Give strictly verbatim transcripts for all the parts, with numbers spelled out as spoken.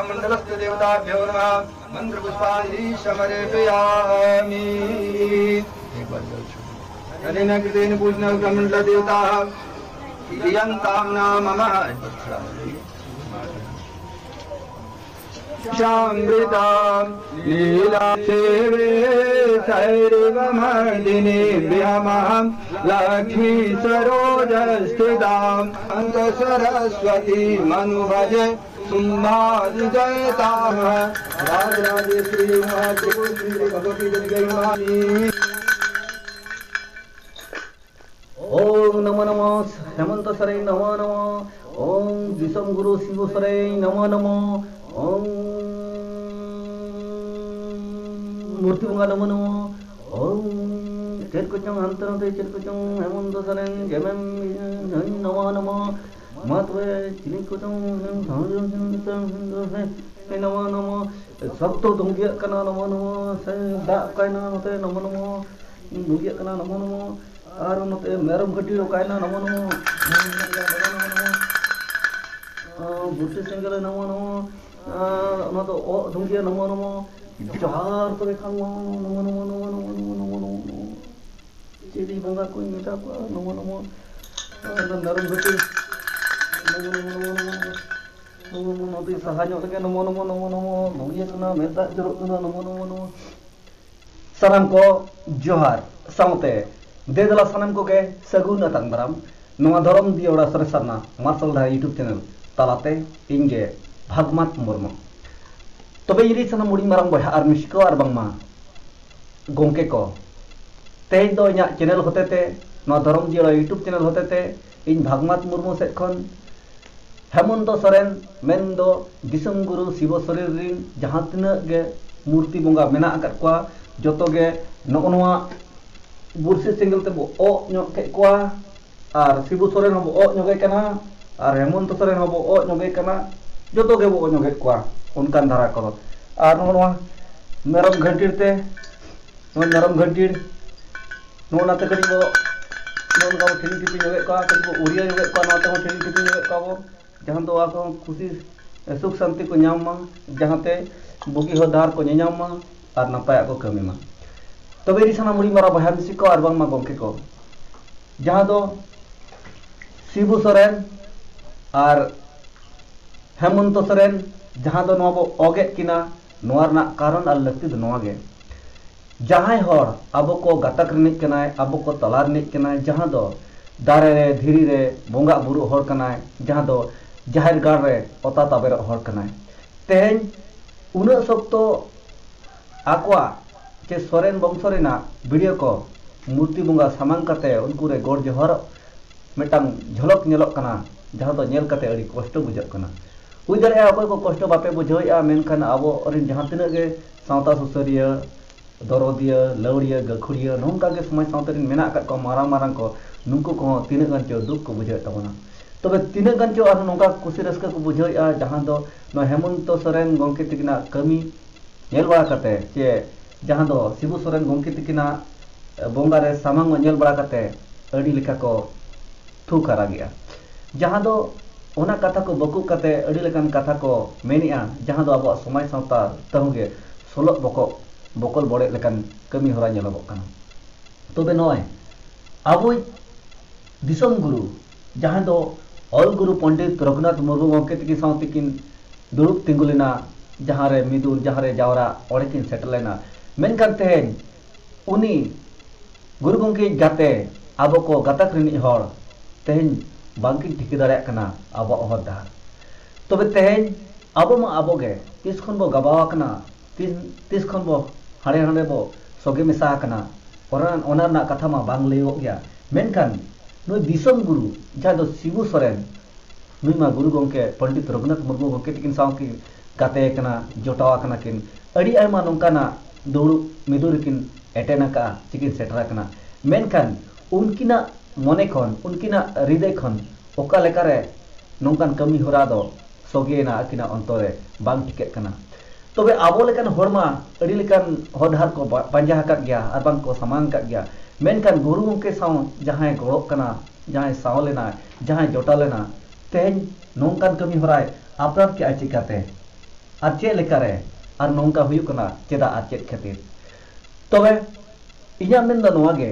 मण्डलस्य देवताभ्यो नमः। मन्त्रपुष्पाञ्जलि समर्पयामि। अनेन कृतेन पूजनमण्डलदेवताः इयन्तां नाम मम। चामृता नीला सेवे सैरिवमर्दिनी विहमहं लक्ष्मी सरोजस्थिताम्। अन्त सरस्वती मनुभजे सुम्मादि जयताः। राजराजेश्वरी महाप्रभु श्री भगवती जय जय। ᱳᱢ ᱱᱚᱢᱚ ᱱᱚᱢᱚ ᱦᱮᱢᱚᱱᱛᱚ ᱥᱚᱨᱮᱱ ᱱᱚᱢᱚ ᱱᱚᱢᱚ᱾ ᱳᱢ ᱫᱤᱥᱚᱢ ᱜᱩᱨᱩ ᱥᱤᱵᱩ ᱥᱚᱨᱮᱱ ᱱᱚᱢᱚ ᱱᱚᱢᱚ᱾ ᱳᱢ ᱢᱩᱨᱛᱤ ᱵᱚᱸᱜᱟ ᱱᱚᱢᱚ ᱱᱚᱢᱚ᱾ ᱳᱢ ᱪᱮᱫ ᱠᱚᱪᱚᱝ ᱦᱟᱱᱛᱮ ᱱᱟᱛᱮ ᱪᱮᱫ ᱠᱚᱪᱚᱝ ᱦᱮᱢᱚᱱᱛᱚ ᱥᱚᱨᱮᱱ ᱜᱮᱢᱮᱢ ᱱᱚᱢᱚ ᱱᱚᱢᱚ᱾ ᱢᱟ ᱛᱚᱵᱮ ᱪᱤᱞᱤ ᱠᱚᱪᱚᱝ ᱱᱚᱢᱚ ᱱᱚᱢᱚ᱾ ᱥᱚᱠᱛᱚ ᱫᱩᱸᱫᱤᱭᱟᱜ ᱠᱟᱱᱟ ᱱᱚᱢᱚ ᱱᱚᱢᱚ᱾ ᱥᱮ ᱫᱟᱜ ᱚᱠᱟᱭᱱᱟ ᱱᱚᱛᱮ ᱱᱚᱢᱚ ᱱᱚᱢᱚ᱾ ᱫᱩᱸᱫᱤᱭᱟᱜ ᱠᱟᱱᱟ ᱱᱚᱢᱚ ᱱᱚᱢᱚ᱾ ᱟᱨ ᱱᱚᱛᱮ ᱢᱮᱨᱚᱢ ᱜᱷᱟᱹᱴᱤ ᱚᱠᱟᱭᱱᱟ ᱱᱚᱢᱚ ᱱᱚᱢᱚ᱾ ᱵᱩᱴᱤ ᱥᱮᱸᱜᱮᱞ ᱱᱚᱢᱚ ᱱᱚᱢᱚ᱾ ᱟᱨ ᱚᱱᱟ ᱫᱚ ᱚᱜ ᱫᱷᱩᱝᱜᱤᱭᱟ ᱱᱚᱢᱚ ᱱᱚᱢᱚ᱾ ᱡᱚᱦᱟᱨ ᱛᱚᱵᱮ ᱠᱷᱟᱱ ᱱᱚᱢᱚ ᱱᱚᱢᱚ ᱱᱚᱢᱚ ᱱᱚᱢᱚ ᱱᱚᱢᱚ ᱱᱚᱢᱚ ᱱᱚᱢᱚ ᱱᱚᱢᱚ ᱱᱚᱢᱚ᱾ ᱪᱤᱞᱤ ᱵᱚᱸᱜᱟ ᱠᱚᱧ ᱢᱮᱛᱟ ᱠᱚᱣᱟ ᱱᱚᱢᱚ ᱱᱚᱢᱚ᱾ ᱟᱨ ᱚᱱᱟ ᱢᱮᱨᱚᱢ ᱜᱷᱟᱹᱴᱤ ᱱᱚᱢᱚ ᱱᱚᱢᱚ ᱱᱚᱢᱚ ᱱᱚᱢᱚ ᱱᱚᱢᱚ᱾ ᱱᱚᱢᱚ ᱱᱚᱢᱚ᱾ ᱱᱚᱛᱮ ᱥᱟᱦᱟ ᱧᱚᱜ ᱨᱮᱜᱮ ᱱᱚᱢᱚ ᱱᱚᱢᱚ ᱱᱚᱢᱚ ᱱᱚᱢᱚ᱾ ᱫᱷᱩᱝᱜᱤᱭᱟ ᱠᱟᱱᱟ, ᱢᱮᱫ ᱫᱟᱜ ᱡᱚᱨᱚᱜ ᱠᱟᱱᱟ ᱱᱚᱢᱚ ᱱᱚᱢᱚ ᱱᱚᱢᱚ᱾ ᱥᱟᱱᱟᱢ ᱠᱚ ᱡᱚᱦᱟᱨ, ᱥᱟᱶᱛᱮ ᱫᱮ ᱫᱮᱞᱟ ᱥᱟᱱᱟᱢ ᱠᱚᱜᱮ ᱥᱟᱹᱜᱩᱱ ᱟᱛᱟᱝ ᱫᱟᱨᱟᱢ᱾ ᱱᱚᱣᱟ ᱫᱷᱚᱨᱚᱢ ᱫᱤᱭᱟᱹᱲᱟ ᱥᱚᱨᱮᱥ ᱥᱟᱨᱱᱟ ᱢᱟᱨᱥᱟᱞ ᱰᱟᱦᱟᱨ YouTube ᱪᱮᱱᱮᱞ ᱛᱟᱞᱟᱛᱮ ᱤᱧ ᱜᱮ ᱵᱷᱟᱜᱽᱢᱟᱛ ᱢᱩᱨᱢᱩ᱾ ᱛᱚᱵᱮ ᱤᱧ ᱨᱤᱱ ᱥᱟᱱᱟᱢ ᱦᱩᱰᱤᱧ ᱢᱟᱨᱟᱝ ᱵᱚᱭᱦᱟ ᱟᱨ ᱢᱤᱥᱤ ᱠᱚ ᱟᱨ ᱵᱟᱝᱢᱟ ᱜᱚᱢᱠᱮ ᱠᱚ, ᱛᱮᱦᱮᱧ ᱫᱚ ᱤᱧᱟᱹᱜ ᱪᱮᱱᱮᱞ ᱦᱚᱛᱮᱛᱮ, ᱱᱚᱣᱟ ᱫᱷᱚᱨᱚᱢ ᱡᱤᱭᱟᱹᱲᱟ YouTube ᱪᱮᱱᱮᱞ ᱦᱚᱛᱮᱛᱮ ᱤᱧ ᱵᱷᱟᱜᱽᱢᱟᱛ ᱢᱩᱨᱢᱩ ᱥᱮᱫ ᱠᱷᱚᱱ ᱦᱮᱢᱚᱱᱛᱚ ᱥᱚᱨᱮᱱ, ᱢᱮᱱᱫᱚ ᱫᱤᱥᱚᱢ ᱜᱩᱨᱩ ᱥᱤᱵᱚ ᱥᱚᱨᱮᱱ ᱨᱤᱱ ᱡᱟᱦᱟᱸ ᱛᱤᱱᱟᱹᱜ ᱜᱮ ᱢᱩᱨᱛᱤ ᱵᱚᱸᱜᱟ ᱢᱮᱱᱟᱜ ᱟᱠᱟᱫ ᱠᱚᱣᱟ, ᱡᱚᱛᱚ ᱜᱮ ᱱᱚᱜᱼᱚ ᱱᱚᱣᱟ ᱵᱩᱨᱥᱤ ᱥᱮᱸᱜᱮᱞ ᱛᱮᱵᱚ ᱚᱜ ᱧᱚᱜ ᱠᱮᱫ ᱠᱚᱣᱟ᱾ ᱟᱨ ᱥᱤᱵᱩ ᱥᱚᱨᱮᱱ ᱦᱚᱸᱵᱚ ᱚᱜ ᱧᱚᱜᱮ ᱠᱟᱱᱟ, ᱟᱨ ᱦᱮᱢᱚᱱᱛᱚ ᱥᱚᱨᱮᱱ ᱦᱚᱸᱵᱚ ᱚᱜ ᱧᱚᱜᱮ ᱠᱟᱱᱟ, ᱡᱚᱛᱚ ᱜᱮᱵᱚ ᱚᱜ ᱧᱚᱜᱮᱫ ᱠᱚᱣᱟ ᱚᱱᱠᱟᱱ ᱫᱷᱟᱨᱟ ᱠᱚᱫᱚ᱾ ᱟᱨ ᱱᱚᱜᱼᱚ ᱱᱚᱣᱟ ᱢᱮᱨᱚᱢ ᱜᱷᱟᱹᱴᱤ ᱛᱮ, ᱱᱚᱣᱟ ᱢᱮᱨᱚᱢ ᱜᱷᱟᱹᱴᱤ, ᱱᱚᱜᱼᱚ ᱱᱟ ᱛᱮ ᱠᱟᱹᱴᱤᱡ ᱵᱚ, ᱱᱚᱜᱼᱚ ᱱᱚᱝᱠᱟ ᱵᱚ ᱴᱷᱤᱞᱤ ᱴᱷᱤᱯᱤ ᱧᱚᱜᱮᱫ ᱠᱚᱣᱟ, ᱠᱟᱹᱴᱤᱡ ᱵᱚ ᱩᱨᱤᱭᱟᱹ ᱧᱚᱜᱮᱫ ᱠᱚᱣᱟ, ᱱᱚᱣᱟ ᱛᱮᱦᱚᱸ ᱴᱷᱤᱞᱤ ᱴᱷᱤᱯᱤ ᱧᱚᱜᱮᱫ ᱠᱚᱣᱟ ᱵᱚ, ᱡᱟᱦᱟᱸ ᱫᱚ ᱟᱠᱚ ᱠᱷᱩᱥᱤ ᱥᱩᱠ ᱥᱟᱱᱛᱤ ᱠᱚ ᱧᱟᱢ ᱢᱟ, ᱡᱟᱦᱟᱸᱛᱮ ᱵᱩᱜᱤ ᱦᱚᱨ ᱰᱟᱦᱟᱨ ᱠᱚ ᱧᱮᱧᱟᱢ ᱢᱟ ᱟᱨ ᱱᱟᱯᱟᱭᱟᱜ ᱠᱚ ᱠᱟᱹᱢᱤ ᱢᱟ᱾ ᱛᱚᱵᱮ ᱤᱧ ᱥᱟᱱᱟᱢ ᱦᱩᱰᱤᱧ ᱢᱟᱨᱟᱝ ᱵᱚᱭᱦᱟ ᱢᱤᱥᱤ ᱠᱚ ᱟᱨ ᱵᱟᱝᱢᱟ ᱜᱚᱢᱠᱮ ᱠᱚ, ᱡᱟᱦᱟᱸ ᱫᱚ ᱥᱤᱵᱩ ᱥᱚᱨᱮᱱ ᱟᱨ ᱦᱮᱢᱚᱱᱛᱚ ᱥᱚᱨᱮᱱ, ᱡᱟᱦᱟᱸ ᱫᱚ ᱱᱚᱣᱟ ᱵᱚ ᱚᱜᱮᱫ ᱠᱤᱱᱟ, ᱱᱚᱣᱟ ᱨᱮᱱᱟᱜ ᱠᱟᱨᱚᱱ ᱟᱨ ᱞᱟᱹᱠᱛᱤ ᱫᱚ ᱱᱚᱣᱟ ᱜᱮ᱾ ᱡᱟᱦᱟᱸᱭ ᱦᱚᱲ ᱟᱵᱚ ᱠᱚ ᱜᱟᱛᱟᱠ ᱨᱤᱱᱤᱡ ᱠᱟᱱᱟᱭ, ᱟᱵᱚ ᱠᱚ ᱛᱟᱞᱟ ᱨᱤᱱᱤᱡ ᱠᱟᱱᱟᱭ, ᱡᱟᱦᱟᱸ ᱫᱚ ᱫᱟᱨᱮ ᱨᱮ, ᱫᱷᱤᱨᱤ ᱨᱮ ᱵᱚᱸᱜᱟ ᱵᱩᱨᱩᱜ ᱦᱚᱲ ᱠᱟᱱᱟᱭ, ᱡᱟᱦᱟᱸ ᱫᱚ ᱡᱟᱦᱮᱨ ᱜᱟᱲ ᱨᱮ ᱚᱛᱟ ᱛᱟᱵᱮᱨᱚᱜ ᱦᱚᱲ ᱠᱟᱱᱟᱭ᱾ ᱛᱮᱦᱮᱧ ᱩᱱᱟᱹᱜ ᱥᱚᱠᱛᱚ ᱟᱠᱚᱣᱟᱜ ᱪᱮ ᱥᱚᱨᱮᱱ ᱵᱚᱝᱥᱚ ᱨᱮᱱᱟᱜ ᱵᱷᱤᱰᱤᱭᱳ ᱠᱚ ᱢᱩᱨᱛᱤ ᱵᱚᱸᱜᱟ ᱥᱟᱢᱟᱝ ᱠᱟᱛᱮ ᱩᱱᱠᱩ ᱨᱮ ᱜᱚᱰ ᱡᱚᱦᱟᱨ ᱢᱤᱫᱴᱟᱝ ᱡᱷᱚᱞᱚᱠ ᱧᱮᱞᱚᱜ ᱠᱟᱱᱟ, ᱡᱟᱦᱟᱸ ᱫᱚ ᱧᱮᱞ ᱠᱟᱛᱮ ᱟᱹᱰᱤ ᱠᱚᱥᱴᱚ ᱵᱩᱡᱷᱟᱹᱜ ᱠᱟᱱᱟ᱾ ᱦᱩᱭ ᱫᱟᱲᱮᱭᱟᱜᱼᱟ ᱚᱠᱚᱭ ᱠᱚ ᱠᱚᱥᱴᱚ ᱵᱟᱯᱮ ᱵᱩᱡᱷᱟᱹᱣᱮᱫᱼᱟ, ᱢᱮᱱᱠᱷᱟᱱ ᱟᱵᱚ ᱨᱮᱱ ᱡᱟᱦᱟᱸ ᱛᱤᱱᱟᱹᱜ ᱜᱮ ᱥᱟᱶᱛᱟ ᱥᱩᱥᱟᱹᱨᱤᱭᱟᱹ, ᱫᱚᱨᱚᱫᱤᱭᱟᱹ, ᱞᱟᱹᱣᱲᱤᱭᱟᱹ, ᱜᱟᱹᱠᱷᱩᱲᱤᱭᱟᱹ, ᱱᱚᱝᱠᱟ ᱜᱮ ᱥᱚᱢᱟᱡᱽ ᱥᱟᱶᱛᱟ ᱨᱮᱱ ᱢᱮᱱᱟᱜ ᱟᱠᱟᱫ ᱠᱚᱣᱟ ᱢᱟᱨᱟᱝ ᱢᱟᱨᱟᱝ ᱠᱚ, ᱱᱩᱠᱩ ᱠᱚᱦᱚᱸ ᱛᱤᱱᱟᱹᱜ ᱜᱟᱱ ᱪᱚ ᱫᱩᱠ ᱠᱚ ᱵᱩᱡᱷᱟᱹᱣᱮᱫ ᱛᱟᱵᱚᱱᱟ᱾ ᱛᱚᱵᱮ ᱛᱤᱱᱟᱹᱜ ᱜᱟᱱ ᱪᱚ ᱟᱨᱦᱚᱸ ᱱᱚᱝᱠᱟ ᱠᱩᱥᱤ ᱨᱟᱹᱥᱠᱟᱹ ᱠᱚ ᱵᱩᱡᱷᱟᱹᱣᱮᱫᱼᱟ, ᱡᱟᱦᱟᱸ ᱫᱚ ᱱᱚᱣᱟ ᱦᱮᱢᱚᱱᱛᱚ ᱥᱚᱨᱮᱱ ᱜᱚᱢᱠᱮ ᱛᱟᱹᱠᱤᱱᱟᱜ ᱠᱟᱹᱢᱤ ᱧᱮᱞ ᱵᱟᱲᱟ ᱠᱟᱛᱮ, ᱪᱮ ᱡᱟᱦᱟᱸ ᱫᱚ ᱥᱤᱵᱩ ᱥᱚᱨᱮᱱ ᱜᱚᱢᱠᱮ ᱛᱟᱹᱠᱤᱱᱟᱜ ᱵᱚᱸᱜᱟ ᱨᱮ ᱥᱟᱢᱟᱝ ᱧᱮᱞ ᱵᱟᱲᱟ ᱠᱟᱛᱮ ᱟᱹᱰᱤ ᱞᱮᱠᱟ ᱠᱚ ᱛᱷᱩ ᱠᱟᱨᱟᱜᱮᱜᱼᱟ᱾ ᱡᱟᱦᱟᱸ ᱫᱚ ᱚᱱᱟ ᱠᱟᱛᱷᱟ ᱠᱚ ᱵᱟᱹᱠᱩᱵ ᱠᱟᱛᱮ ᱟᱹᱰᱤ ᱞᱮᱠᱟᱱ ᱠᱟᱛᱷᱟ ᱠᱚ ᱢᱮᱱᱮᱜᱼᱟ, ᱡᱟᱦᱟᱸ ᱫᱚ ᱟᱵᱚᱣᱟᱜ ᱥᱚᱢᱟᱡᱽ ᱥᱟᱶᱛᱟ ᱛᱟᱹᱦᱩ ᱜᱮ ᱥᱚᱞᱚᱜ ᱵᱚᱠᱚᱜ ᱵᱚᱠᱚᱞ ᱵᱚᱲᱮᱜ ᱞᱮᱠᱟᱱ ᱠᱟᱹᱢᱤ ᱦᱚᱨᱟ ᱧᱮᱞᱚᱜᱚᱜ ᱠᱟᱱᱟ᱾ ᱛᱚᱵᱮ ᱱᱚᱜᱼᱚᱭ ᱟᱵᱚᱭᱤᱡ ᱫᱤᱥᱚᱢ ᱜᱩᱨᱩ, ᱡᱟᱦᱟᱸ ᱫᱚ ᱚᱞ ᱜᱩᱨᱩ ᱯᱚᱱᱰᱤᱛ ᱨᱚᱜᱷᱩᱱᱟᱛᱷ ᱢᱩᱨᱢᱩ ᱜᱚᱢᱠᱮ ᱛᱟᱹᱠᱤᱱ ᱥᱟᱶ ᱛᱮᱠᱤᱱ ᱫᱩᱲᱩᱵ ᱛᱤᱸᱜᱩ ᱞᱮᱱᱟ, ᱡᱟᱦᱟᱸ ᱨᱮ ᱢᱤᱫᱩᱨ, ᱡᱟᱦᱟᱸ ᱨᱮ ᱡᱟᱣᱨᱟ, ᱚᱸᱰᱮ ᱠᱤᱱ ᱥᱮᱴᱮᱨ ᱞᱮᱱᱟ᱾ ᱢᱮᱱᱠᱷᱟᱱ ᱛᱮᱦᱮᱧ ᱩᱱᱤ ᱜᱩᱨᱩ ᱜᱚᱢᱠᱮᱭᱤᱡ ᱜᱟᱛᱮ, ᱟᱵᱚ ᱠᱚ ᱜᱟᱛᱟᱠ ᱨᱤᱱᱤᱡ ᱦᱚᱲ ᱛᱮᱦᱮᱧ ᱵᱟᱝᱠᱤᱱ ᱴᱷᱤᱠᱟᱹ ᱫᱟᱲᱮᱭᱟᱜ ᱠᱟᱱᱟ ᱟᱵᱚᱣᱟᱜ ᱦᱚᱨ ᱰᱟᱦᱟᱨ᱾ ᱛᱚᱵᱮ ᱛᱮᱦᱮᱧ ᱟᱵᱚ ᱢᱟ ᱟᱵᱚ ᱜᱮ ᱛᱤᱥ ᱠᱷᱚᱱ ᱵᱚ ᱜᱟᱵᱟᱣ ᱟᱠᱟᱱᱟ, ᱛᱤᱥ, ᱛᱤᱥ ᱠᱷᱚᱱ ᱵᱚ ᱦᱟᱸᱰᱮ ᱦᱟᱸᱰᱮ ᱵᱚ ᱥᱚᱜᱮ ᱢᱮᱥᱟ ᱟᱠᱟᱱᱟ, ᱚᱱᱟ, ᱚᱱᱟ ᱨᱮᱱᱟᱜ ᱠᱟᱛᱷᱟ ᱢᱟ ᱵᱟᱝ ᱞᱟᱹᱭᱚᱜ ᱜᱮᱭᱟ᱾ ᱢᱮᱱᱠᱷᱟᱱ ᱱᱩᱭ ᱫᱤᱥᱚᱢ ᱜᱩᱨᱩ ᱡᱟᱦᱟᱸ ᱫᱚ ᱥᱤᱵᱩ ᱥᱚᱨᱮᱱ, ᱱᱩᱭ ᱢᱟ ᱜᱩᱨᱩ ᱜᱚᱢᱠᱮ ᱯᱚᱱᱰᱤᱛ ᱨᱚᱜᱷᱩᱱᱟᱛᱷ ᱢᱩᱨᱢᱩ ᱜᱚᱢᱠᱮ ᱛᱟᱹᱠᱤᱱ ᱥᱟᱶ ᱠᱤᱱ ᱜᱟᱛᱮ ᱟᱠᱟᱱᱟ, ᱡᱚᱴᱟᱣ ᱟᱠᱟᱱᱟ ᱠᱤᱱ᱾ ᱟᱹᱰᱤ ᱟᱭᱢᱟ ᱱᱚᱝᱠᱟᱱᱟᱜ ᱫᱩᱲᱩᱵ ᱢᱤᱫᱩᱨ ᱨᱮᱠᱤᱱ ᱮᱴᱮᱱ ᱟᱠᱟᱫᱼᱟ, ᱪᱮᱠᱤᱱ ᱥᱮᱴᱮᱨ ᱟᱠᱟᱱᱟ᱾ ᱢᱮᱱᱠᱷᱟᱱ ᱩᱱᱠᱤᱱᱟᱜ ᱢᱚᱱᱮ ᱠᱷᱚᱱ, ᱩᱱᱠᱤᱱᱟᱜ ᱦᱨᱤᱫᱟᱹᱭ ᱠᱷᱚᱱ ᱚᱠᱟ ᱞᱮᱠᱟᱨᱮ ᱱᱚᱝᱠᱟᱱ ᱠᱟᱹᱢᱤ ᱦᱚᱨᱟ ᱫᱚ ᱥᱚᱜᱮᱭᱮᱱᱟ ᱟᱹᱠᱤᱱᱟᱜ ᱚᱱᱛᱚᱨ ᱨᱮ ᱵᱟᱝ ᱴᱷᱤᱠᱟᱹᱜ ᱠᱟᱱᱟ᱾ ᱛᱚᱵᱮ ᱟᱵᱚ ᱞᱮᱠᱟᱱ ᱦᱚᱲ ᱢᱟ ᱟᱹᱰᱤ ᱞᱮᱠᱟᱱ ᱦᱚᱨ ᱰᱟᱦᱟᱨ ᱠᱚ ᱵᱟ-, ᱯᱟᱸᱡᱟ ᱟᱠᱟᱫ ᱜᱮᱭᱟ ᱟᱨ ᱵᱟᱝ ᱠᱚ ᱥᱟᱢᱟᱝ ᱟᱠᱟᱫ ᱜᱮᱭᱟ᱾ ᱢᱮᱱᱠᱷᱟᱱ ᱜᱩᱨᱩ ᱜᱚᱢᱠᱮ ᱥᱟᱶ ᱡᱟᱦᱟᱸᱭ ᱜᱚᱲᱚᱜ ᱠᱟᱱᱟ, ᱡᱟᱦᱟᱸᱭ ᱥᱟᱶ ᱞᱮᱱᱟ, ᱡᱟᱦᱟᱸᱭ ᱡᱚᱴᱟᱣ ᱞᱮᱱᱟ, ᱛᱮᱦᱮᱧ ᱱᱚᱝᱠᱟᱱ ᱠᱟᱹᱢᱤ ᱦᱚᱨᱟᱭ ᱟᱯᱱᱟᱨ ᱠᱮᱜᱼᱟ ᱪᱤᱠᱟᱹᱛᱮ? ᱟᱨ ᱪᱮᱫ ᱞᱮᱠᱟᱨᱮ? ᱟᱨ ᱱᱚᱝᱠᱟ ᱦᱩᱭᱩᱜ ᱠᱟᱱᱟ ᱪᱮᱫᱟᱜ ᱟᱨ ᱪᱮᱫ ᱠᱷᱟᱹᱛᱤᱨ? ᱛᱚᱵᱮ ᱤᱧᱟᱹᱜ ᱢᱮᱱ ᱫᱚ ᱱᱚᱣᱟ ᱜᱮ,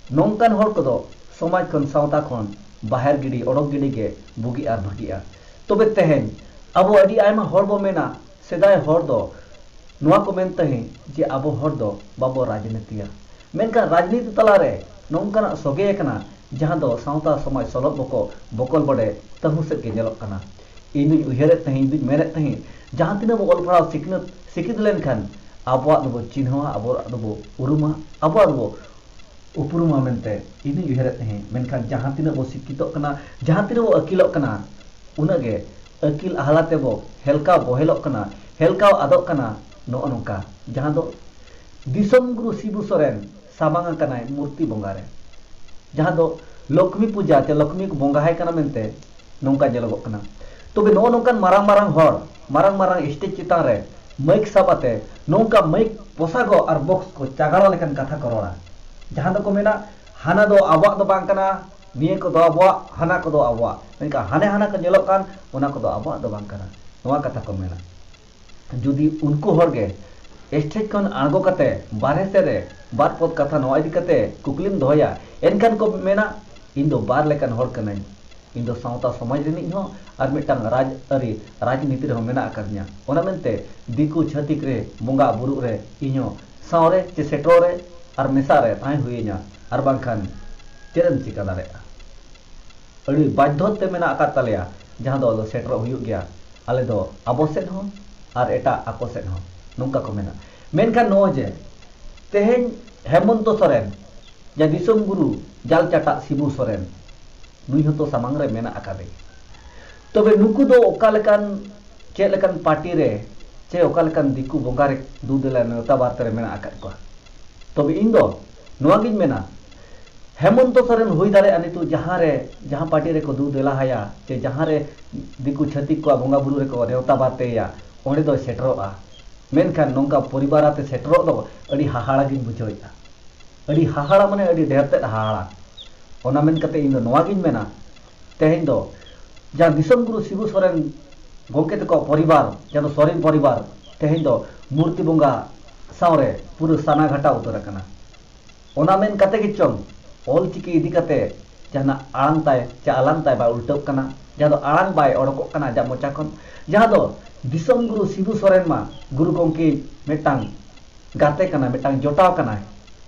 ᱱᱚᱝᱠᱟᱱ ᱦᱚᱲ ᱠᱚᱫᱚ ᱥᱚᱢᱟᱡᱽ ᱠᱷᱚᱱ, ᱥᱟᱶᱛᱟ ᱠᱷᱚᱱ ᱵᱟᱦᱮᱨ ᱜᱤᱰᱤ, ᱚᱰᱚᱠ ᱜᱤᱰᱤ ᱜᱮ ᱵᱩᱜᱤ ᱟᱨ ᱵᱷᱟᱹᱜᱤᱜᱼᱟ᱾ ᱛᱚᱵᱮ ᱛᱮᱦᱮᱧ ᱟᱵᱚ ᱟᱹᱰᱤ ᱟᱭᱢᱟ ᱦᱚᱲ ᱵᱚ ᱢᱮᱱᱟ, ᱥᱮᱫᱟᱭ ᱦᱚᱲ ᱫᱚ ᱱᱚᱣᱟ ᱠᱚ ᱢᱮᱱ ᱛᱟᱦᱮᱸᱫ ᱡᱮ ᱟᱵᱚ ᱦᱚᱲ ᱫᱚ ᱵᱟᱵᱚ ᱨᱟᱡᱽᱱᱤᱛᱤᱭᱟ᱾ ᱢᱮᱱᱠᱷᱟᱱ ᱨᱟᱡᱽᱱᱤᱛᱤ ᱛᱟᱞᱟᱨᱮ ᱱᱚᱝᱠᱟᱱᱟᱜ ᱥᱚᱜᱮ ᱟᱠᱟᱱᱟ, ᱡᱟᱦᱟᱸ ᱫᱚ ᱥᱟᱶᱛᱟ ᱥᱚᱢᱟᱡᱽ ᱥᱚᱞᱚᱵ ᱵᱚᱠᱚ, ᱵᱚᱠᱚᱞ ᱵᱟᱰᱮ ᱛᱟᱹᱦᱩ ᱥᱮᱫ ᱜᱮ ᱧᱮᱞᱚᱜ ᱠᱟᱱᱟ᱾ ᱤᱧ ᱫᱩᱧ ᱩᱭᱦᱟᱹᱨᱮᱫ ᱛᱟᱦᱮᱸᱫ, ᱤᱧ ᱫᱩᱧ ᱢᱮᱱᱮᱫ ᱛᱟᱦᱮᱸᱫ, ᱡᱟᱦᱟᱸ ᱛᱤᱱᱟᱹᱜ ᱵᱚ ᱚᱞ ᱯᱟᱲᱦᱟᱣ ᱥᱤᱠᱷᱱᱟᱹᱛ, ᱥᱤᱠᱷᱤᱛ ᱞᱮᱱᱠᱷᱟᱱ ᱟᱵᱚᱣᱟᱜ ᱫᱚᱵᱚ ᱪᱤᱱᱦᱟᱹᱣᱟ, ᱟᱵᱚᱣᱟᱜ ᱫᱚᱵᱚ ᱩᱨᱩᱢᱟ, ᱟᱵᱚᱣᱟᱜ ᱫᱚᱵᱚ ᱩᱯᱨᱩᱢᱟ ᱢᱮᱱᱛᱮ ᱤᱧ ᱫᱩᱧ ᱩᱭᱦᱟᱹᱨᱮᱫ ᱛᱟᱦᱮᱸᱫ᱾ ᱢᱮᱱᱠᱷᱟᱱ ᱡᱟᱦᱟᱸ ᱛᱤᱱᱟᱹᱜ ᱵᱚ ᱥᱤᱠᱠᱷᱤᱛᱚᱜ ᱠᱟᱱᱟ, ᱡᱟᱦᱟᱸ ᱛᱤᱱᱟᱹᱜ ᱵᱚ ᱟᱹᱠᱤᱞᱚᱜ ᱠᱟᱱᱟ, ᱩᱱᱟᱹᱜ ᱜᱮ ᱟᱹᱠᱤᱞ ᱟᱦᱞᱟ ᱛᱮᱵᱚ ᱦᱮᱞᱠᱟᱣ ᱵᱚᱦᱮᱞᱚᱜ ᱠᱟᱱᱟ, ᱦᱮᱞᱠᱟᱣ ᱟᱫᱚᱜ ᱠᱟᱱᱟ᱾ ᱱᱚᱜᱼᱚ ᱱᱚᱝᱠᱟ, ᱡᱟᱦᱟᱸ ᱫᱚ ᱫᱤᱥᱚᱢ ᱜᱩᱨᱩ ᱥᱤᱵᱩ ᱥᱚᱨᱮᱱ ᱥᱟᱢᱟᱝ ᱟᱠᱟᱱᱟᱭ ᱢᱩᱨᱛᱤ ᱵᱚᱸᱜᱟ ᱨᱮ, ᱡᱟᱦᱟᱸ ᱫᱚ ᱞᱚᱠᱷᱢᱤ ᱯᱩᱡᱟ ᱪᱮ ᱞᱚᱠᱷᱢᱤ ᱠᱚ ᱵᱚᱸᱜᱟ ᱟᱭ ᱠᱟᱱᱟ ᱢᱮᱱᱛᱮ ᱱᱚᱝᱠᱟ ᱧᱮᱞᱚᱜᱚᱜ ᱠᱟᱱᱟ᱾ ᱛᱚᱵᱮ ᱱᱚᱜᱼᱚ ᱱᱚᱝᱠᱟᱱ ᱢᱟᱨᱟᱝ ᱢᱟᱨᱟᱝ ᱦᱚᱲ, ᱢᱟᱨᱟᱝ ᱢᱟᱨᱟᱝ ᱥᱴᱮᱡᱽ ᱪᱮᱛᱟᱱ ᱨᱮ ᱢᱟᱭᱤᱠ ᱥᱟᱵ ᱟᱛᱮ ᱱᱚᱝᱠᱟ ᱢᱟᱭᱤᱠ ᱯᱚᱥᱟᱜᱚᱜ ᱟᱨ ᱵᱚᱠᱥ ᱠᱚ ᱪᱟᱜᱟᱲᱟ ᱞᱮᱠᱟᱱ ᱠᱟᱛᱷᱟ ᱠᱚ ᱨᱚᱲᱟ, ᱡᱟᱦᱟᱸ ᱫᱚᱠᱚ ᱢᱮᱱᱟ, ᱦᱟᱱᱟ ᱫᱚ ᱟᱵᱚᱣᱟᱜ ᱫᱚ ᱵᱟᱝ ᱠᱟᱱᱟ, ᱱᱤᱭᱟᱹ ᱠᱚᱫᱚ ᱟᱵᱚᱣᱟᱜ, ᱦᱟᱱᱟ ᱠᱚᱫᱚ ᱟᱵᱚᱣᱟᱜ, ᱢᱮᱱᱠᱷᱟᱱ ᱦᱟᱱᱮ ᱦᱟᱱᱟ ᱠᱚ ᱧᱮᱞᱚᱜ ᱠᱟᱱ, ᱚᱱᱟ ᱠᱚᱫᱚ ᱟᱵᱚᱣᱟᱜ ᱫᱚ ᱵᱟᱝ ᱠᱟᱱᱟ, ᱱᱚᱣᱟ ᱠᱟᱛᱷᱟ ᱠᱚ ᱢᱮᱱᱟ᱾ ᱡᱩᱫᱤ ᱩᱱᱠᱩ ᱦᱚᱲ ᱜᱮ ᱥᱴᱮᱡᱽ ᱠᱷᱚᱱ ᱟᱬᱜᱚ ᱠᱟᱛᱮ ᱵᱟᱨᱦᱮ ᱥᱮᱫ ᱨᱮ ᱵᱟᱨ ᱯᱚᱫ ᱠᱟᱛᱷᱟ ᱱᱚᱣᱟ ᱤᱫᱤ ᱠᱟᱛᱮ ᱠᱩᱠᱞᱤᱢ ᱫᱚᱦᱚᱭᱟ, ᱮᱱᱠᱷᱟᱱ ᱠᱚ ᱢᱮᱱᱟ, ᱤᱧ ᱫᱚ ᱵᱟᱨ ᱞᱮᱠᱟᱱ ᱦᱚᱲ ᱠᱟᱹᱱᱟᱹᱧ᱾ ᱤᱧ ᱫᱚ ᱥᱟᱶᱛᱟ ᱥᱚᱢᱟᱡᱽ ᱨᱤᱱᱤᱡ ᱦᱚᱸ ᱟᱨ ᱢᱤᱫᱴᱟᱝ ᱨᱟᱡᱽ ᱟᱹᱨᱤ, ᱨᱟᱡᱽᱱᱤᱛᱤ ᱨᱮᱦᱚᱸ ᱢᱮᱱᱟᱜ ᱟᱠᱟᱫᱤᱧᱟ᱾ ᱚᱱᱟ ᱢᱮᱱᱛᱮ ᱫᱤᱠᱩ ᱪᱷᱟᱹᱛᱤᱠ ᱨᱮ ᱵᱚᱸᱜᱟ ᱵᱩᱨᱩᱜ ᱨᱮ ᱤᱧ ᱦᱚᱸ ᱥᱟᱶ ᱨᱮ ᱪᱮ ᱥᱮᱴᱮᱨᱚᱜ ᱨᱮ ᱟᱨ ᱢᱮᱥᱟ ᱨᱮ ᱛᱟᱦᱮᱸ ᱦᱩᱭᱟᱹᱧᱟ, ᱟᱨ ᱵᱟᱝᱠᱷᱟᱱ ᱪᱮᱫ ᱮᱢ ᱪᱤᱠᱟ ᱫᱟᱲᱮᱭᱟᱜᱼᱟ? ᱟᱹᱰᱤ ᱵᱟᱫᱽᱫᱷᱚ ᱛᱮ ᱢᱮᱱᱟᱜ ᱟᱠᱟᱫ ᱛᱟᱞᱮᱭᱟ, ᱡᱟᱦᱟᱸ ᱫᱚ ᱟᱫᱚ ᱥᱮᱴᱮᱨᱚᱜ ᱦᱩᱭᱩᱜ ᱜᱮᱭᱟ, ᱟᱞᱮ ᱫᱚ ᱟᱵᱚ ᱥᱮᱫ ᱦᱚᱸ ᱟᱨ ᱮᱴᱟᱜ ᱟᱠᱚ ᱥᱮᱫ ᱦᱚᱸ, ᱱᱚᱝᱠᱟ ᱠᱚ ᱢᱮᱱᱟ᱾ ᱢᱮᱱᱠᱷᱟᱱ ᱱᱚᱜᱼᱚᱭ ᱡᱮ ᱛᱮᱦᱮᱧ ᱦᱮᱢᱚᱱᱛᱚ ᱥᱚᱨᱮᱱ, ᱡᱟ ᱫᱤᱥᱚᱢ ᱜᱩᱨᱩ ᱡᱟᱞ ᱪᱟᱴᱟᱜ ᱥᱤᱵᱩ ᱥᱚᱨᱮᱱ, ᱱᱩᱭ ᱦᱚᱸᱛᱚ ᱥᱟᱢᱟᱝ ᱨᱮ ᱢᱮᱱᱟᱜ ᱟᱠᱟᱫᱮ᱾ ᱛᱚᱵᱮ ᱱᱩᱠᱩ ᱫᱚ ᱚᱠᱟ ᱞᱮᱠᱟᱱ, ᱪᱮᱫ ᱞᱮᱠᱟᱱ ᱯᱟᱨᱴᱤ ᱨᱮ ᱪᱮ ᱚᱠᱟ ᱞᱮᱠᱟᱱ ᱫᱤᱠᱩ ᱵᱚᱸᱜᱟ ᱨᱮ ᱫᱩ ᱫᱮᱞᱟ ᱱᱮᱣᱛᱟ ᱵᱟᱨᱛᱮ ᱨᱮ ᱢᱮᱱᱟᱜ ᱟᱠᱟᱫ ᱠᱚᱣᱟ? ᱛᱚᱵᱮ ᱤᱧ ᱫᱚ ᱱᱚᱣᱟ ᱜᱤᱧ ᱢᱮᱱᱟ, ᱦᱮᱢᱚᱱᱛᱚ ᱥᱚᱨᱮᱱ ᱦᱩᱭ ᱫᱟᱲᱮᱭᱟᱜᱼᱟ ᱱᱤᱛᱚᱜ ᱡᱟᱦᱟᱸ ᱨᱮ, ᱡᱟᱦᱟᱸ ᱯᱟᱨᱴᱤ ᱨᱮᱠᱚ ᱫᱩ ᱫᱮᱞᱟ ᱟᱭᱟ ᱪᱮ ᱡᱟᱦᱟᱸ ᱨᱮ ᱫᱤᱠᱩ ᱪᱷᱟᱹᱛᱤᱠ ᱠᱚᱣᱟᱜ ᱵᱚᱸᱜᱟ ᱵᱩᱨᱩ ᱨᱮᱠᱚ ᱱᱮᱣᱛᱟ ᱵᱟᱨᱛᱮᱭᱟ, ᱚᱸᱰᱮ ᱫᱚᱭ ᱥᱮᱴᱮᱨᱚᱜᱼᱟ᱾ ᱢᱮᱱᱠᱷᱟᱱ ᱱᱚᱝᱠᱟ ᱯᱚᱨᱤᱵᱟᱨ ᱟᱛᱮ ᱥᱮᱴᱮᱨᱚᱜ ᱫᱚ ᱟᱹᱰᱤ ᱦᱟᱦᱟᱲᱟ ᱜᱤᱧ ᱵᱩᱡᱷᱟᱹᱣᱮᱫᱼᱟ᱾ ᱟᱹᱰᱤ ᱦᱟᱦᱟᱲᱟ, ᱢᱟᱱᱮ ᱟᱹᱰᱤ ᱰᱷᱮᱨ ᱛᱮᱫ ᱦᱟᱦᱟᱲᱟ᱾ ᱚᱱᱟ ᱢᱮᱱ ᱠᱟᱛᱮ ᱤᱧ ᱫᱚ ᱱᱚᱣᱟ ᱜᱤᱧ ᱢᱮᱱᱟ, ᱛᱮᱦᱮᱧ ᱫᱚ ᱡᱟᱦᱟᱸ ᱫᱤᱥᱚᱢ ᱜᱩᱨᱩ ᱥᱤᱵᱩ ᱥᱚᱨᱮᱱ ᱜᱚᱢᱠᱮ ᱛᱟᱠᱚ ᱯᱚᱨᱤᱵᱟᱨ, ᱡᱟᱦᱟᱸ ᱫᱚ ᱥᱚᱨᱮᱱ ᱯᱚᱨᱤᱵᱟᱨ, ᱛᱮᱦᱮᱧ ᱫᱚ ᱢᱩᱨᱛᱤ ᱵᱚᱸᱜᱟ ᱥᱟᱶᱨᱮ ᱯᱩᱨᱟᱹ ᱥᱟᱱᱟ ᱜᱷᱟᱴᱟᱣ ᱩᱛᱟᱹᱨ ᱟᱠᱟᱱᱟ᱾ ᱚᱱᱟ ᱢᱮᱱ ᱠᱟᱛᱮ ᱜᱮ ᱪᱚᱝ ᱚᱞ ᱪᱤᱠᱤ ᱤᱫᱤ ᱠᱟᱛᱮ ᱡᱟᱦᱟᱱᱟᱜ ᱟᱲᱟᱝ ᱛᱟᱭ ᱪᱮ ᱟᱞᱟᱝ ᱛᱟᱭ ᱵᱟᱭ ᱩᱞᱴᱟᱹᱜ ᱠᱟᱱᱟ, ᱡᱟᱦᱟᱸ ᱫᱚ ᱟᱲᱟᱝ ᱵᱟᱭ ᱚᱰᱚᱠᱚᱜ ᱠᱟᱱᱟ ᱟᱡᱟᱜ ᱢᱚᱪᱟ ᱠᱷᱚᱱ, ᱡᱟᱦᱟᱸ ᱫᱚ ᱫᱤᱥᱚᱢ ᱜᱩᱨᱩ ᱥᱤᱵᱩ ᱥᱚᱨᱮᱱ ᱢᱟ ᱜᱩᱨᱩ ᱜᱚᱢᱠᱮ ᱢᱤᱫᱴᱟᱝ ᱜᱟᱛᱮ ᱠᱟᱱᱟᱭ, ᱢᱤᱫᱴᱟᱝ ᱡᱚᱴᱟᱣ ᱠᱟᱱᱟᱭ᱾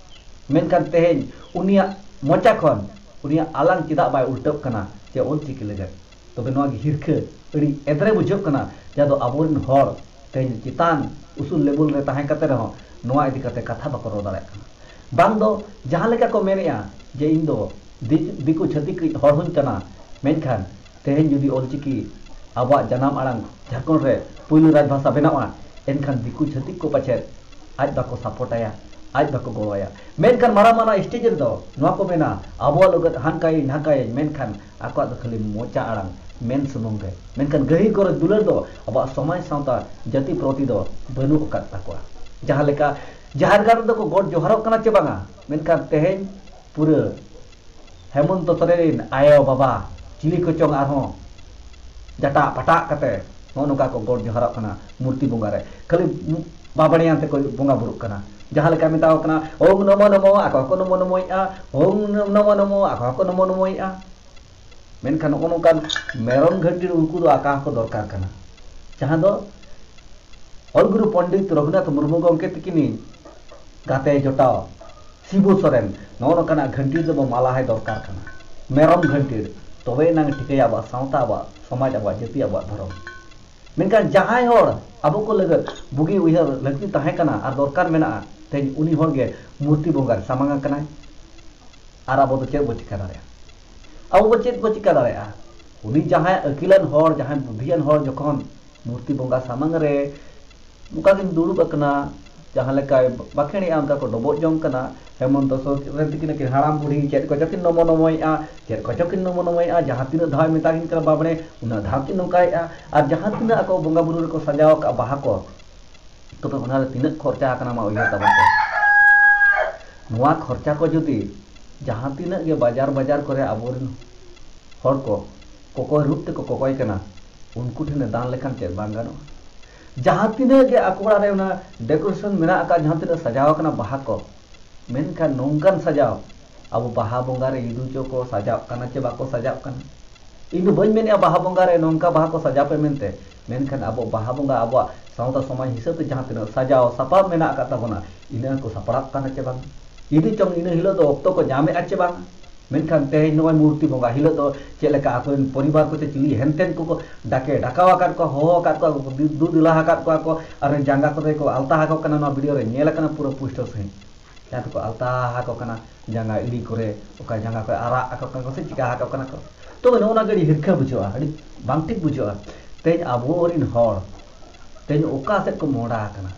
ᱢᱮᱱᱠᱷᱟᱱ ᱛᱮᱦᱮᱧ ᱩᱱᱤᱭᱟᱜ ᱢᱚᱪᱟ ᱠᱷᱚᱱ ᱩᱱᱤᱭᱟᱜ ᱟᱞᱟᱝ ᱪᱮᱫᱟᱜ ᱵᱟᱭ ᱩᱞᱴᱟᱹᱜ ᱠᱟᱱᱟ ᱡᱮ ᱚᱞ ᱪᱤᱠᱤ ᱞᱟᱹᱜᱤᱫ? ᱛᱚᱵᱮ ᱱᱚᱣᱟ ᱜᱮ ᱦᱤᱨᱠᱷᱟᱹ, ᱟᱹᱰᱤ ᱮᱫᱽᱨᱮ ᱵᱩᱡᱷᱟᱹᱜ ᱠᱟᱱᱟ, ᱡᱟᱦᱟᱸ ᱫᱚ ᱟᱵᱚᱨᱮᱱ ᱦᱚᱲ ᱛᱮᱦᱮᱧ ᱪᱮᱛᱟᱱ ᱩᱥᱩᱞ ᱞᱮᱵᱮᱞ ᱨᱮ ᱛᱟᱦᱮᱸ ᱠᱟᱛᱮ ᱨᱮᱦᱚᱸ ᱱᱚᱣᱟ ᱤᱫᱤ ᱠᱟᱛᱮ ᱠᱟᱛᱷᱟ ᱵᱟᱠᱚ ᱨᱚᱲ ᱫᱟᱲᱮᱭᱟᱜ ᱠᱟᱱᱟ᱾ ᱵᱟᱝ ᱫᱚ ᱡᱟᱦᱟᱸ ᱞᱮᱠᱟ ᱠᱚ ᱢᱮᱱᱮᱜᱼᱟ ᱡᱮ ᱤᱧ ᱫᱚ ᱫᱤ-, ᱫᱤᱠᱩ ᱪᱷᱟᱹᱛᱤᱠ ᱦᱚᱲ ᱦᱚᱧ ᱠᱟᱱᱟ, ᱢᱮᱱᱠᱷᱟᱱ ᱛᱮᱦᱮᱧ ᱡᱩᱫᱤ ᱚᱞᱪᱤᱠᱤ ᱟᱵᱚᱣᱟᱜ ᱡᱟᱱᱟᱢ ᱟᱲᱟᱝ ᱡᱷᱟᱲᱠᱷᱚᱸᱰ ᱨᱮ ᱯᱩᱭᱞᱩ ᱨᱟᱡᱽᱵᱷᱟᱥᱟ ᱵᱮᱱᱟᱣᱜᱼᱟ, ᱮᱱᱠᱷᱟᱱ ᱫᱤᱠᱩ ᱪᱷᱟᱹᱛᱤᱠ ᱠᱚ ᱯᱟᱪᱮᱫ ᱟᱡ ᱵᱟᱠᱚ ᱥᱟᱯᱳᱨᱴᱟᱭᱟ, ᱟᱡ ᱵᱟᱠᱚ ᱜᱚᱲᱚᱣᱟᱭᱟ᱾ ᱢᱮᱱᱠᱷᱟᱱ ᱢᱟᱨᱟᱝ ᱢᱟᱨᱟᱝ ᱥᱴᱮᱡᱽ ᱨᱮᱫᱚ ᱱᱚᱣᱟ ᱠᱚ ᱢᱮᱱᱟ, "ᱟᱵᱚᱣᱟᱜ ᱞᱟᱹᱜᱤᱫ ᱦᱟᱱᱠᱟᱭᱟᱹᱧ ᱱᱷᱟᱠᱟᱭᱟᱹᱧ", ᱢᱮᱱᱠᱷᱟᱱ ᱟᱠᱚᱣᱟᱜ ᱫᱚ ᱠᱷᱟᱹᱞᱤ ᱢᱚᱪᱟ ᱟᱲᱟᱝ, ᱢᱮᱱ ᱥᱩᱢᱩᱝ ᱜᱮ᱾ ᱢᱮᱱᱠᱷᱟᱱ ᱜᱟᱹᱦᱤᱨ ᱜᱚᱨᱚᱡᱽ ᱫᱩᱞᱟᱹᱲ ᱫᱚ ᱟᱵᱚᱣᱟᱜ ᱥᱚᱢᱟᱡᱽ ᱥᱟᱶᱛᱟ ᱡᱟᱹᱛᱤ ᱯᱨᱚᱛᱤ ᱫᱚ ᱵᱟᱹᱱᱩᱜ ᱟᱠᱟᱫ ᱛᱟᱠᱚᱣᱟ᱾ ᱡᱟᱦᱟᱸ ᱞᱮᱠᱟ ᱡᱟᱦᱮᱨ ᱜᱟᱲ ᱨᱮᱫᱚ ᱠᱚ ᱜᱚᱰ ᱡᱚᱦᱟᱨᱚᱜ ᱠᱟᱱᱟ ᱪᱮ ᱵᱟᱝᱟ, ᱢᱮᱱᱠᱷᱟᱱ ᱛᱮᱦᱮᱧ ᱯᱩᱨᱟᱹ ᱦᱮᱢᱚᱱᱛᱚ ᱥᱚᱨᱮᱱ ᱨᱮᱱ ᱟᱭᱳ ᱵᱟᱵᱟ ᱪᱤᱞᱤ ᱠᱚᱪᱚᱝ ᱟᱨᱦᱚᱸ ᱡᱟᱴᱟᱜ ᱯᱟᱴᱟᱜ ᱠᱟᱛᱮ ᱱᱚᱜᱼᱚ ᱱᱚᱝᱠᱟ ᱠᱚ ᱜᱚᱰ ᱡᱚᱦᱟᱨᱚᱜ ᱠᱟᱱᱟ ᱢᱩᱨᱛᱤ ᱵᱚᱸᱜᱟ ᱨᱮ, ᱠᱷᱟᱹᱞᱤ ᱵᱟᱵᱲᱮᱭᱟᱱ ᱛᱮᱠᱚ ᱵᱚᱸᱜᱟ ᱵᱩᱨᱩᱜ ᱠᱟᱱᱟ᱾ ᱡᱟᱦᱟᱸ ᱞᱮᱠᱟ ᱢᱮᱛᱟᱣ ᱠᱟᱱᱟ, "ᱳᱢ ᱱᱚᱢᱚ ᱱᱚᱢᱚ", ᱟᱠᱚ ᱦᱚᱸᱠᱚ ᱱᱚᱢᱚ ᱱᱚᱢᱚᱭᱮᱫᱼᱟ, "ᱳᱢ ᱱᱚᱢᱚ ᱱᱚᱢᱚ", ᱟᱠᱚ ᱦᱚᱸᱠᱚ ᱱᱚᱢᱚ ᱱᱚᱢᱚᱭᱮᱫᱼᱟ᱾ ᱢᱮᱱᱠᱷᱟᱱ ᱱᱚᱜᱼᱚ ᱱᱚᱝᱠᱟᱱ ᱢᱮᱨᱚᱢ ᱜᱷᱟᱹᱴᱤ ᱨᱮ ᱩᱱᱠᱩ ᱫᱚ ᱟᱠᱟ ᱦᱚᱸᱠᱚ ᱫᱚᱨᱠᱟᱨ ᱠᱟᱱᱟ, ᱡᱟᱦᱟᱸ ᱫᱚ ᱚᱞ ᱜᱩᱨᱩ ᱯᱚᱱᱰᱤᱛ ᱨᱚᱜᱷᱩᱱᱟᱛᱷ ᱢᱩᱨᱢᱩ ᱜᱚᱢᱠᱮ ᱛᱤᱠᱤᱱᱤᱡ ᱜᱟᱛᱮ ᱡᱚᱴᱟᱣ ᱥᱤᱵᱩ ᱥᱚᱨᱮᱱ ᱱᱚᱜᱼᱚ ᱱᱚᱝᱠᱟᱱᱟᱜ ᱜᱷᱟᱹᱴᱤ ᱨᱮᱵᱚ ᱢᱟᱞᱟ ᱦᱚᱭ ᱫᱚᱨᱠᱟᱨ ᱠᱟᱱᱟ, ᱢᱮᱨᱚᱢ ᱜᱷᱟᱹᱴᱤ ᱨᱮ᱾ ᱛᱚᱵᱮ ᱮᱱᱟᱝ ᱴᱷᱤᱠᱟᱹᱭᱟ ᱟᱵᱚᱣᱟᱜ ᱥᱟᱶᱛᱟ, ᱟᱵᱚᱣᱟᱜ ᱥᱚᱢᱟᱡᱽ, ᱟᱵᱚᱣᱟᱜ ᱡᱟᱹᱛᱤ, ᱟᱵᱚᱣᱟᱜ ᱫᱷᱚᱨᱚᱢ᱾ ᱢᱮᱱᱠᱷᱟᱱ ᱡᱟᱦᱟᱸᱭ ᱦᱚᱲ ᱟᱵᱚ ᱠᱚ ᱞᱟᱹᱜᱤᱫ ᱵᱩᱜᱤ ᱩᱭᱦᱟᱹᱨ ᱞᱟᱹᱠᱛᱤ ᱛᱟᱦᱮᱸ ᱠᱟᱱᱟ ᱟᱨ ᱫᱚᱨᱠᱟᱨ ᱢᱮᱱᱟᱜᱼᱟ, ᱛᱮᱦᱮᱧ ᱩᱱᱤ ᱦᱚᱲ ᱜᱮ ᱢᱩᱨᱛᱤ ᱵᱚᱸᱜᱟ ᱨᱮ ᱥᱟᱢᱟᱝ ᱟᱠᱟᱱᱟᱭ᱾ ᱟᱨ ᱟᱵᱚ ᱫᱚ ᱪᱮᱫ ᱵᱚ ᱪᱤᱠᱟ ᱫᱟᱲᱮᱭᱟᱜᱼᱟ? ᱟᱵᱚ ᱵᱚ ᱪᱮᱫ ᱵᱚ ᱪᱤᱠᱟ ᱫᱟᱲᱮᱭᱟᱜᱼᱟ? ᱩᱱᱤ ᱡᱟᱦᱟᱸᱭ ᱟᱹᱠᱤᱞᱟᱱ ᱦᱚᱲ, ᱡᱟᱦᱟᱸᱭ ᱵᱩᱫᱽᱫᱷᱤᱭᱟᱱ ᱦᱚᱲ ᱡᱚᱠᱷᱚᱱ ᱢᱩᱨᱛᱤ ᱵᱚᱸᱜᱟ ᱥᱟᱢᱟᱝ ᱨᱮ ᱚᱱᱠᱟ ᱠᱤᱱ ᱫᱩᱲᱩᱵ ᱟᱠᱟᱱᱟ, ᱡᱟᱦᱟᱸ ᱞᱮᱠᱟᱭ ᱵᱟᱠᱷᱮᱬᱮᱜᱼᱟ ᱚᱱᱠᱟ ᱠᱚ ᱰᱚᱵᱚᱜ ᱡᱚᱝ ᱠᱟᱱᱟ᱾ ᱦᱮᱢᱚᱱᱛᱚ ᱥᱚᱨᱮᱱ ᱛᱤᱠᱤᱱ ᱟᱹᱠᱤᱱ ᱦᱟᱲᱟᱢ ᱵᱩᱲᱦᱤ ᱪᱮᱫ ᱠᱚᱪᱚ ᱠᱤᱱ ᱱᱚᱢᱚ ᱱᱚᱢᱚᱭᱮᱫᱼᱟ, ᱪᱮᱫ ᱠᱚᱪᱚ ᱠᱤᱱ ᱱᱚᱢᱚ ᱱᱚᱢᱚᱭᱮᱫᱼᱟ, ᱡᱟᱦᱟᱸ ᱛᱤᱱᱟᱹᱜ ᱫᱷᱟᱣ ᱢᱮᱛᱟ ᱠᱤᱱ ᱠᱟᱱᱟ ᱵᱟᱵᱲᱮ, ᱩᱱᱟᱹᱜ ᱫᱷᱟᱣ ᱠᱤᱱ ᱱᱚᱝᱠᱟᱭᱮᱫᱼᱟ᱾ ᱟᱨ ᱡᱟᱦᱟᱸ ᱛᱤᱱᱟᱹᱜ ᱟᱠᱚ ᱵᱚᱸᱜᱟ ᱵᱩᱨᱩ ᱨᱮᱠᱚ ᱥᱟᱡᱟᱣ ᱟᱠᱟᱫ ᱵᱟᱦᱟ ᱠᱚ, ᱛᱚᱵᱮ ᱚᱱᱟᱨᱮ ᱛᱤᱱᱟᱹᱜ ᱠᱷᱚᱨᱪᱟ ᱟᱠᱟᱱᱟ ᱢᱟ ᱩᱭᱦᱟᱹᱨ ᱛᱟᱵᱚᱱ ᱯᱮ᱾ ᱱᱚᱣᱟ ᱠᱷᱚᱨᱪᱟ ᱠᱚ ᱡᱩᱫᱤ ᱡᱟᱦᱟᱸ ᱛᱤᱱᱟᱹᱜ ᱜᱮ ᱵᱟᱡᱟᱨ ᱵᱟᱡᱟᱨ ᱠᱚᱨᱮ ᱟᱵᱚᱨᱮᱱ ᱦᱚᱲ ᱠᱚ ᱠᱚᱠᱚᱭ ᱨᱩᱯ ᱛᱮᱠᱚ ᱠᱚᱠᱚᱭ ᱠᱟᱱᱟ, ᱩᱱᱠᱩ ᱴᱷᱮᱱ ᱮ ᱫᱟᱱ ᱞᱮᱠᱷᱟᱱ ᱪᱮᱫ ᱵᱟᱝ ᱜᱟᱱᱚᱜᱼᱟ? ᱡᱟᱦᱟᱸ ᱛᱤᱱᱟᱹᱜ ᱜᱮ ᱟᱠᱚ ᱚᱲᱟᱜ ᱨᱮ ᱚᱱᱟ decoration ᱢᱮᱱᱟᱜ ᱟᱠᱟᱫ, ᱡᱟᱦᱟᱸ ᱛᱤᱱᱟᱹᱜ ᱥᱟᱡᱟᱣ ᱟᱠᱟᱱᱟ ᱵᱟᱦᱟ ᱠᱚ, ᱢᱮᱱᱠᱷᱟᱱ ᱱᱚᱝᱠᱟᱱ ᱥᱟᱡᱟᱣ ᱟᱵᱚ ᱵᱟᱦᱟ ᱵᱚᱸᱜᱟ ᱨᱮ ᱤᱫᱩ ᱪᱚ ᱠᱚ ᱥᱟᱡᱟᱣ ᱠᱟᱱᱟ ᱪᱮ ᱵᱟᱠᱚ ᱥᱟᱡᱟᱣ ᱠᱟᱱᱟ? ᱤᱧ ᱫᱚ ᱵᱟᱹᱧ ᱢᱮᱱᱮᱫᱼᱟ ᱵᱟᱦᱟ ᱵᱚᱸᱜᱟ ᱨᱮ ᱱᱚᱝᱠᱟ ᱵᱟᱦᱟ ᱠᱚ ᱥᱟᱡᱟᱣ ᱯᱮ ᱢᱮᱱᱛᱮ, ᱢᱮᱱᱠᱷᱟᱱ ᱟᱵᱚ ᱵᱟᱦᱟ ᱵᱚᱸᱜᱟ ᱟᱵᱚᱣᱟᱜ ᱥᱟᱶᱛᱟ ᱥᱚᱢᱟᱡᱽ ᱦᱤᱥᱟᱹᱵ ᱛᱮ ᱡᱟᱦᱟᱸ ᱛᱤᱱᱟᱹᱜ ᱥᱟᱡᱟᱣ ᱥᱟᱯᱟᱵ ᱢᱮᱱᱟᱜ ᱟᱠᱟᱫ ᱛᱟᱵᱚᱱᱟ, ᱤᱱᱟᱹ ᱠᱚ ᱥᱟᱯᱲᱟᱜ ᱠᱟᱱᱟ ᱪᱮ ᱵᱟᱝ? ᱤᱫᱩ ᱪᱚᱝ ᱤᱱᱟᱹ ᱦᱤᱞᱳᱜ ᱫᱚ ᱚᱠᱛᱚ ᱠᱚ ᱧᱟᱢᱮᱫᱼᱟ ᱪᱮ ᱵᱟᱝ? ᱢᱮᱱᱠᱷᱟᱱ ᱛᱮᱦᱮᱧ ᱱᱚᱜᱼᱚᱭ ᱢᱩᱨᱛᱤ ᱵᱚᱸᱜᱟ ᱦᱤᱞᱳᱜ ᱫᱚ ᱪᱮᱫ ᱞᱮᱠᱟ ᱟᱠᱚᱨᱮᱱ ᱯᱚᱨᱤᱵᱟᱨ ᱠᱚᱛᱮ ᱪᱤᱞᱤ ᱦᱮᱱᱛᱮᱱ ᱠᱚᱠᱚ ᱰᱟᱠᱮ ᱰᱟᱠᱟᱣ ᱟᱠᱟᱫ ᱠᱚᱣᱟ, ᱦᱚᱦᱚ ᱟᱠᱟᱫ ᱠᱚᱣᱟ, ᱫᱩ ᱫᱩ ᱫᱮᱞᱟ ᱟᱠᱟᱫ ᱠᱚᱣᱟ ᱠᱚ, ᱟᱨ ᱡᱟᱸᱜᱟ ᱠᱚᱨᱮ ᱠᱚ ᱟᱞᱛᱟ ᱟᱠᱚ ᱠᱟᱱᱟ᱾ ᱱᱚᱣᱟ ᱵᱷᱤᱰᱤᱭᱳ ᱨᱮ ᱧᱮᱞ ᱟᱠᱟᱱᱟ ᱯᱩᱨᱟᱹ ᱯᱩᱥᱴᱟᱹᱣ ᱥᱟᱺᱦᱤᱡ᱾ ᱡᱟᱦᱟᱸ ᱛᱮᱠᱚ ᱟᱞᱛᱟ ᱟᱠᱚ ᱠᱟᱱᱟ ᱡᱟᱸᱜᱟ ᱤᱲᱤ ᱠᱚᱨᱮ, ᱚᱠᱟ ᱡᱟᱸᱜᱟ ᱠᱚᱨᱮ ᱟᱨᱟᱜ ᱟᱠᱚ ᱠᱟᱱᱟ ᱠᱚ ᱥᱮ ᱪᱤᱠᱟ ᱟᱠᱚ ᱠᱟᱱᱟ ᱠᱚ᱾ ᱛᱚᱵᱮ ᱱᱚᱜᱼᱚ ᱱᱚᱣᱟ ᱜᱮ ᱟᱹᱰᱤ ᱦᱤᱨᱠᱷᱟᱹ ᱵᱩᱡᱷᱟᱹᱜᱼᱟ, ᱟᱹᱰᱤ ᱵᱟᱝ ᱴᱷᱤᱠ ᱵᱩᱡᱷᱟᱹᱜᱼᱟ᱾ ᱛᱮᱦᱮᱧ ᱟᱵᱚ ᱨᱤᱱ ᱦᱚᱲ ᱛᱮᱦᱮᱧ ᱚᱠᱟ ᱥᱮᱫ ᱠᱚ ᱢᱚᱦᱰᱟ ᱟᱠᱟᱱᱟ?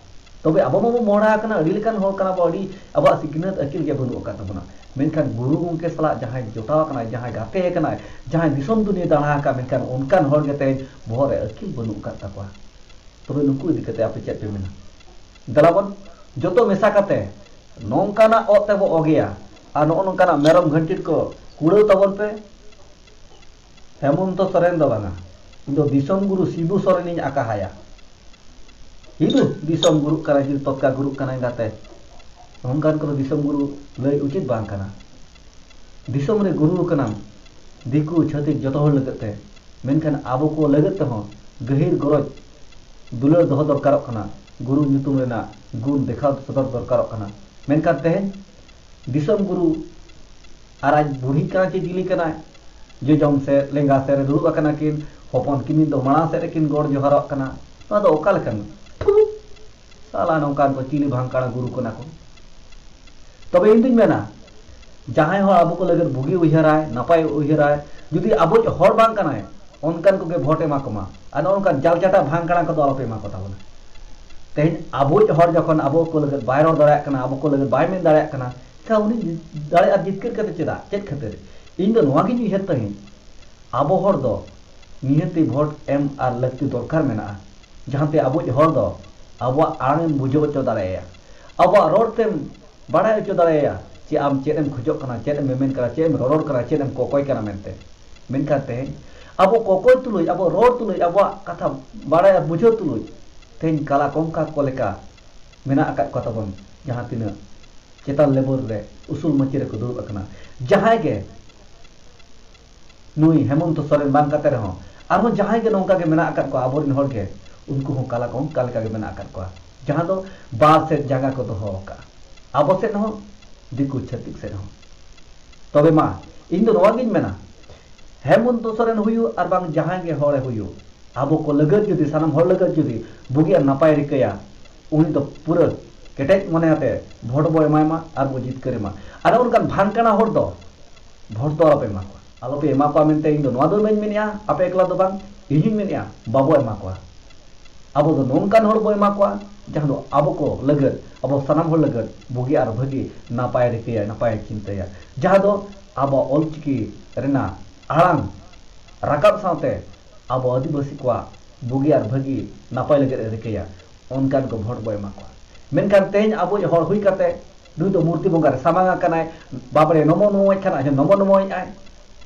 ᱛᱚᱵᱮ ᱟᱵᱚ ᱢᱟᱵᱚ ᱢᱚᱦᱰᱟ ᱟᱠᱟᱱᱟ, ᱟᱹᱰᱤ ᱞᱮᱠᱟᱱ ᱦᱚᱲ ᱠᱟᱱᱟ ᱵᱚ, ᱟᱹᱰᱤ ᱟᱵᱚᱣᱟᱜ ᱥᱤᱠᱷᱱᱟᱹᱛ ᱟᱹᱠᱤᱞ ᱜᱮ ᱵᱟᱹᱱᱩᱜ ᱟᱠᱟᱫ ᱛᱟᱵᱚᱱᱟ᱾ ᱢᱮᱱᱠᱷᱟᱱ ᱜᱩᱨᱩ ᱜᱚᱢᱠᱮ ᱥᱟᱞᱟᱜ ᱡᱟᱦᱟᱸᱭ ᱡᱚᱴᱟᱣ ᱟᱠᱟᱱᱟᱭ, ᱡᱟᱦᱟᱸᱭ ᱜᱟᱛᱮ ᱟᱠᱟᱱᱟᱭ, ᱡᱟᱦᱟᱸᱭ ᱫᱤᱥᱚᱢ ᱫᱩᱱᱤᱭᱟᱹ ᱫᱟᱬᱟ ᱟᱠᱟᱫ, ᱢᱮᱱᱠᱷᱟᱱ ᱚᱱᱠᱟᱱ ᱦᱚᱲ ᱜᱮ ᱛᱮᱦᱮᱧ ᱵᱚᱦᱚᱜ ᱨᱮ ᱟᱹᱠᱤᱞ ᱵᱟᱹᱱᱩᱜ ᱟᱠᱟᱫ ᱛᱟᱠᱚᱣᱟ᱾ ᱛᱚᱵᱮ ᱱᱩᱠᱩ ᱤᱫᱤ ᱠᱟᱛᱮ ᱟᱯᱮ ᱪᱮᱫ ᱯᱮ ᱢᱮᱱᱟ? ᱫᱮᱞᱟ ᱵᱚᱱ ᱡᱚᱛᱚ ᱢᱮᱥᱟ ᱠᱟᱛᱮ ᱱᱚᱝᱠᱟᱱᱟᱜ ᱚᱛ ᱛᱮᱵᱚ ᱚᱜᱮᱭᱟ ᱟᱨ ᱱᱚᱜᱼᱚ ᱱᱚᱝᱠᱟᱱᱟᱜ ᱢᱮᱨᱚᱢ ᱜᱷᱟᱹᱱᱴᱤ ᱠᱚ ᱠᱩᱲᱟᱹᱣ ᱛᱟᱵᱚᱱ ᱯᱮ᱾ ᱦᱮᱢᱚᱱᱛᱚ ᱥᱚᱨᱮᱱ ᱫᱚ ᱵᱟᱝᱟ, ᱤᱧ ᱫᱚ ᱫᱤᱥᱚᱢ ᱜᱩᱨᱩ ᱥᱤᱵᱩ ᱥᱚᱨᱮᱱᱤᱧ ᱟᱠᱟᱦᱟᱭᱟ᱾ ᱦᱤᱫᱩ ᱫᱤᱥᱚᱢ ᱜᱩᱨᱩᱜ ᱠᱟᱱᱟᱭ, ᱡᱩᱫᱤ ᱛᱚᱛᱠᱟ ᱜᱩᱨᱩᱜ ᱠᱟᱱᱟᱭ ᱜᱟᱛᱮ, ᱱᱚᱝᱠᱟᱱ ᱠᱚᱫᱚ ᱫᱤᱥᱚᱢ ᱜᱩᱨᱩ ᱞᱟᱹᱭ ᱩᱪᱤᱛ ᱵᱟᱝ ᱠᱟᱱᱟ᱾ ᱫᱤᱥᱚᱢ ᱨᱮ ᱜᱩᱨᱩ ᱠᱟᱱᱟᱢ ᱫᱤᱠᱩ ᱪᱷᱟᱹᱛᱤᱠ ᱡᱚᱛᱚ ᱦᱚᱲ ᱞᱟᱹᱜᱤᱫ ᱛᱮ, ᱢᱮᱱᱠᱷᱟᱱ ᱟᱵᱚ ᱠᱚ ᱞᱟᱹᱜᱤᱫ ᱛᱮᱦᱚᱸ ᱜᱟᱹᱦᱤᱨ ᱜᱚᱨᱚᱡᱽ ᱫᱩᱞᱟᱹᱲ ᱫᱚᱦᱚ ᱫᱚᱨᱠᱟᱨᱚᱜ ᱠᱟᱱᱟ᱾ ᱜᱩᱨᱩ ᱧᱩᱛᱩᱢ ᱨᱮᱱᱟᱜ ᱜᱩᱱ ᱫᱮᱠᱷᱟᱣ ᱥᱚᱫᱚᱨ ᱫᱚᱨᱠᱟᱨᱚᱜ ᱠᱟᱱᱟ᱾ ᱢᱮᱱᱠᱷᱟᱱ ᱛᱮᱦᱮᱧ ᱫᱤᱥᱚᱢ ᱜᱩᱨᱩ ᱟᱨ ᱟᱡ ᱵᱩᱲᱦᱤ ᱠᱟᱱᱟ ᱪᱮ ᱪᱤᱞᱤ ᱠᱟᱱᱟᱭ? ᱡᱚᱡᱚᱢ ᱥᱮᱫ ᱞᱮᱸᱜᱟ ᱥᱮᱫ ᱨᱮ ᱫᱩᱲᱩᱵ ᱟᱠᱟᱱᱟ ᱠᱤᱱ, ᱦᱚᱯᱚᱱ ᱠᱤᱢᱤᱱ ᱫᱚ ᱢᱟᱲᱟᱝ ᱥᱮᱫ ᱨᱮᱠᱤᱱ ᱜᱚᱲ ᱡᱚᱦᱟᱨᱚᱜ ᱠᱟᱱᱟ᱾ ᱱᱚᱣᱟ ᱫᱚ ᱚᱠᱟ ᱞᱮᱠᱟᱱ? ᱛᱷᱩ! ᱥᱟᱞᱟ ᱱᱚᱝᱠᱟᱱ ᱠᱚ ᱪᱤᱞᱤ ᱵᱷᱟᱝᱠᱟᱲᱟ ᱜᱩᱨᱩ ᱠᱟᱱᱟ ᱠᱚ? ᱛᱚᱵᱮ ᱤᱧ ᱫᱩᱧ ᱢᱮᱱᱟ, ᱡᱟᱦᱟᱸᱭ ᱦᱚᱲ ᱟᱵᱚ ᱠᱚ ᱞᱟᱹᱜᱤᱫ ᱵᱩᱜᱤ ᱩᱭᱦᱟᱹᱨᱟᱭ, ᱱᱟᱯᱟᱭ ᱩᱭᱦᱟᱹᱨᱟᱭ, ᱡᱩᱫᱤ ᱟᱵᱚᱭᱤᱡ ᱦᱚᱲ ᱵᱟᱝ ᱠᱟᱱᱟᱭ, ᱚᱱᱠᱟᱱ ᱠᱚᱜᱮ ᱵᱷᱳᱴ ᱮᱢᱟ ᱠᱚᱢᱟ᱾ ᱟᱨ ᱱᱚᱜᱼᱚ ᱱᱚᱝᱠᱟᱱ ᱡᱟᱞᱪᱟᱴᱟ ᱵᱷᱟᱝᱠᱟᱲᱟ ᱠᱚᱫᱚ ᱟᱞᱚᱯᱮ ᱮᱢᱟ ᱠᱚ ᱛᱟᱵᱚᱱᱟ᱾ ᱛᱮᱦᱮᱧ ᱟᱵᱚᱭᱤᱡ ᱦᱚᱲ ᱡᱚᱠᱷᱚᱱ ᱟᱵᱚ ᱠᱚ ᱞᱟᱹᱜᱤᱫ ᱵᱟᱭ ᱨᱚᱲ ᱫᱟᱲᱮᱭᱟᱜ ᱠᱟᱱᱟ, ᱟᱵᱚ ᱠᱚ ᱞᱟᱹᱜᱤᱫ ᱵᱟᱭ ᱢᱮᱱ ᱫᱟᱲᱮᱭᱟᱜ ᱠᱟᱱᱟ, ᱮᱱᱠᱷᱟᱱ ᱩᱱᱤ ᱫᱟᱲᱮ ᱟᱨ ᱡᱤᱛᱠᱟᱹᱨ ᱠᱟᱛᱮ ᱪᱮᱫᱟᱜ? ᱪᱮᱫ ᱠᱷᱟᱹᱛᱤᱨ? ᱤᱧ ᱫᱚ ᱱᱚᱣᱟ ᱜᱤᱧ ᱩᱭᱦᱟᱹᱨ ᱛᱟᱦᱮᱸᱫ, ᱟᱵᱚ ᱦᱚᱲ ᱫᱚ ᱱᱤᱦᱟᱹᱛᱤ ᱵᱷᱳᱴ ᱮᱢ ᱟᱨ ᱞᱟᱹᱠᱛᱤ ᱫᱚᱨᱠᱟᱨ ᱢᱮᱱᱟᱜᱼᱟ, ᱡᱟᱦᱟᱸᱛᱮ ᱟᱵᱚᱭᱤᱡ ᱦᱚᱲ ᱫᱚ ᱟᱵᱚᱣᱟᱜ ᱟᱲᱟᱝ ᱮᱢ ᱵᱩᱡᱷᱟᱹᱣ ᱦᱚᱪᱚ ᱫᱟᱲᱮᱭᱟᱭᱟ, ᱟᱵᱚᱣᱟᱜ ᱨᱚᱲ ᱛᱮᱢ ᱵᱟᱲᱟᱭ ᱦᱚᱪᱚ ᱫᱟᱲᱮᱭᱟᱭᱟ ᱡᱮ ᱟᱢ ᱪᱮᱫ ᱮᱢ ᱠᱷᱚᱡᱚᱜ ᱠᱟᱱᱟ, ᱪᱮᱫ ᱮᱢ ᱢᱮᱢᱮᱱ ᱠᱟᱱᱟ, ᱪᱮᱫ ᱮᱢ ᱨᱚᱨᱚᱲ ᱠᱟᱱᱟ, ᱪᱮᱫ ᱮᱢ ᱠᱚᱠᱚᱭ ᱠᱟᱱᱟ ᱢᱮᱱᱛᱮ᱾ ᱢᱮᱱᱠᱷᱟᱱ ᱛᱮᱦᱮᱧ ᱟᱵᱚ ᱠᱚᱠᱚᱭ ᱛᱩᱞᱩᱡ, ᱟᱵᱚ ᱨᱚᱲ ᱛᱩᱞᱩᱡ, ᱟᱵᱚᱣᱟᱜ ᱠᱟᱛᱷᱟ ᱵᱟᱲᱟᱭ ᱟᱨ ᱵᱩᱡᱷᱟᱹᱣ ᱛᱩᱞᱩᱡ ᱛᱮᱦᱮᱧ ᱠᱟᱞᱟ ᱠᱚᱝᱠᱟ ᱠᱚ ᱞᱮᱠᱟ ᱢᱮᱱᱟᱜ ᱟᱠᱟᱫ ᱠᱚ ᱛᱟᱵᱚᱱ, ᱡᱟᱦᱟᱸ ᱛᱤᱱᱟᱹᱜ ᱪᱮᱛᱟᱱ ᱞᱮᱵᱮᱞ ᱨᱮ ᱩᱥᱩᱞ ᱢᱟᱹᱪᱤ ᱨᱮᱠᱚ ᱫᱩᱲᱩᱵ ᱟᱠᱟᱱᱟ᱾ ᱡᱟᱦᱟᱸᱭ ᱜᱮ ᱱᱩᱭ ᱦᱮᱢᱚᱱᱛᱚ ᱥᱚᱨᱮᱱ ᱵᱟᱝ ᱠᱟᱛᱮ ᱨᱮᱦᱚᱸ ᱟᱨᱦᱚᱸ ᱡᱟᱦᱟᱸᱭ ᱜᱮ ᱱᱚᱝᱠᱟ ᱜᱮ ᱢᱮᱱᱟᱜ ᱟᱠᱟᱫ ᱠᱚᱣᱟ ᱟᱵᱚᱨᱮᱱ ᱦᱚᱲ ᱜᱮ, ᱩᱱᱠᱩ ᱦᱚᱸ ᱠᱟᱞᱟ ᱠᱚᱝᱠᱟ ᱞᱮᱠᱟ ᱜᱮ ᱢᱮᱱᱟᱜ ᱟᱠᱟᱫ ᱠᱚᱣᱟ, ᱡᱟᱦᱟᱸ ᱫᱚ ᱵᱟᱨ ᱥᱮᱫ ᱡᱟᱸᱜᱟ ᱠᱚ ᱫᱚᱦᱚ ᱟᱠᱟᱫᱼᱟ, ᱟᱵᱚ ᱥᱮᱫ ᱦᱚᱸ ᱫᱤᱠᱩ ᱪᱷᱟᱹᱛᱤᱠ ᱥᱮᱫ ᱦᱚᱸ᱾ ᱛᱚᱵᱮ ᱢᱟ ᱤᱧ ᱫᱚ ᱱᱚᱣᱟ ᱜᱤᱧ ᱢᱮᱱᱟ, ᱦᱮᱢᱚᱱᱛᱚ ᱥᱚᱨᱮᱱ ᱦᱩᱭᱩᱜ ᱟᱨ ᱵᱟᱝ ᱡᱟᱦᱟᱸᱭ ᱜᱮ ᱦᱚᱲᱮ ᱦᱩᱭᱩᱜ, ᱟᱵᱚ ᱠᱚ ᱞᱟᱹᱜᱤᱫ ᱡᱩᱫᱤ, ᱥᱟᱱᱟᱢ ᱦᱚᱲ ᱞᱟᱹᱜᱤᱫ ᱡᱩᱫᱤ ᱵᱩᱜᱤ ᱟᱨ ᱱᱟᱯᱟᱭ ᱨᱤᱠᱟᱹᱭᱟ, ᱩᱱᱤ ᱫᱚ ᱯᱩᱨᱟᱹ ᱠᱮᱴᱮᱡ ᱢᱚᱱᱮ ᱟᱛᱮ ᱵᱷᱳᱴ ᱵᱚ ᱮᱢᱟᱭ ᱢᱟ ᱟᱨ ᱵᱚ ᱡᱤᱛᱠᱟᱹᱨᱮ ᱢᱟ᱾ ᱟᱨ ᱚᱱᱠᱟᱱ ᱵᱷᱟᱝᱠᱟᱱᱟ ᱦᱚᱲ ᱫᱚ ᱵᱷᱳᱴ ᱫᱚ ᱟᱞᱚᱯᱮ ᱮᱢᱟ ᱠᱚᱣᱟ, ᱟᱞᱚᱯᱮ ᱮᱢᱟ ᱠᱚᱣᱟ ᱢᱮᱱᱛᱮ ᱤᱧ ᱫᱚ ᱱᱚᱣᱟ ᱫᱚ ᱵᱟᱹᱧ ᱢᱮᱱᱮᱜᱼᱟ, ᱟᱯᱮ ᱮᱠᱞᱟ ᱫᱚ ᱵᱟᱝ, ᱤᱧ ᱦᱚᱧ ᱢᱮᱱᱮᱜᱼᱟ ᱵᱟᱵᱚ ᱮᱢᱟ ᱠᱚᱣᱟ᱾ ᱟᱵᱚ ᱫᱚ ᱱᱚᱝᱠᱟᱱ ᱦᱚᱲ ᱵᱚ ᱮᱢᱟ ᱠᱚᱣᱟ, ᱡᱟᱦᱟᱸ ᱫᱚ ᱟᱵᱚ ᱠᱚ ᱞᱟᱹᱜᱤᱫ, ᱟᱵᱚ ᱥᱟᱱᱟᱢ ᱦᱚᱲ ᱞᱟᱹᱜᱤᱫ ᱵᱩᱜᱤ ᱟᱨ ᱵᱷᱟᱹᱜᱤ, ᱱᱟᱯᱟᱭ ᱨᱤᱠᱟᱹᱭᱟ, ᱱᱟᱯᱟᱭ ᱪᱤᱱᱛᱟᱹᱭᱟ, ᱡᱟᱦᱟᱸ ᱫᱚ ᱟᱵᱚᱣᱟᱜ ᱚᱞᱪᱤᱠᱤ ᱨᱮᱱᱟᱜ ᱟᱲᱟᱝ ᱨᱟᱠᱟᱵ ᱥᱟᱶᱛᱮ ᱟᱵᱚ ᱟᱹᱫᱤᱵᱟᱹᱥᱤ ᱠᱚᱣᱟᱜ ᱵᱩᱜᱤ ᱟᱨ ᱵᱷᱟᱹᱜᱤ, ᱱᱟᱯᱟᱭ ᱞᱟᱹᱜᱤᱫ ᱮ ᱨᱤᱠᱟᱹᱭᱟ, ᱚᱱᱠᱟᱱ ᱠᱚ ᱵᱷᱳᱴ ᱵᱚ ᱮᱢᱟ ᱠᱚᱣᱟ᱾ ᱢᱮᱱᱠᱷᱟᱱ ᱛᱮᱦᱮᱧ ᱟᱵᱚᱭᱤᱡ ᱦᱚᱲ ᱦᱩᱭ ᱠᱟᱛᱮ ᱱᱩᱭ ᱫᱚ ᱢᱩᱨᱛᱤ ᱵᱚᱸᱜᱟ ᱨᱮ ᱥᱟᱢᱟᱝ ᱟᱠᱟᱱᱟᱭ, ᱵᱟᱵᱲᱮ ᱱᱚᱢᱚ ᱱᱚᱢᱚᱭᱮᱫ ᱠᱷᱟᱱ ᱟᱡ ᱦᱚᱸ ᱱᱚᱢᱚ ᱱᱚᱢᱚᱭᱮᱫ ᱟᱭ᱾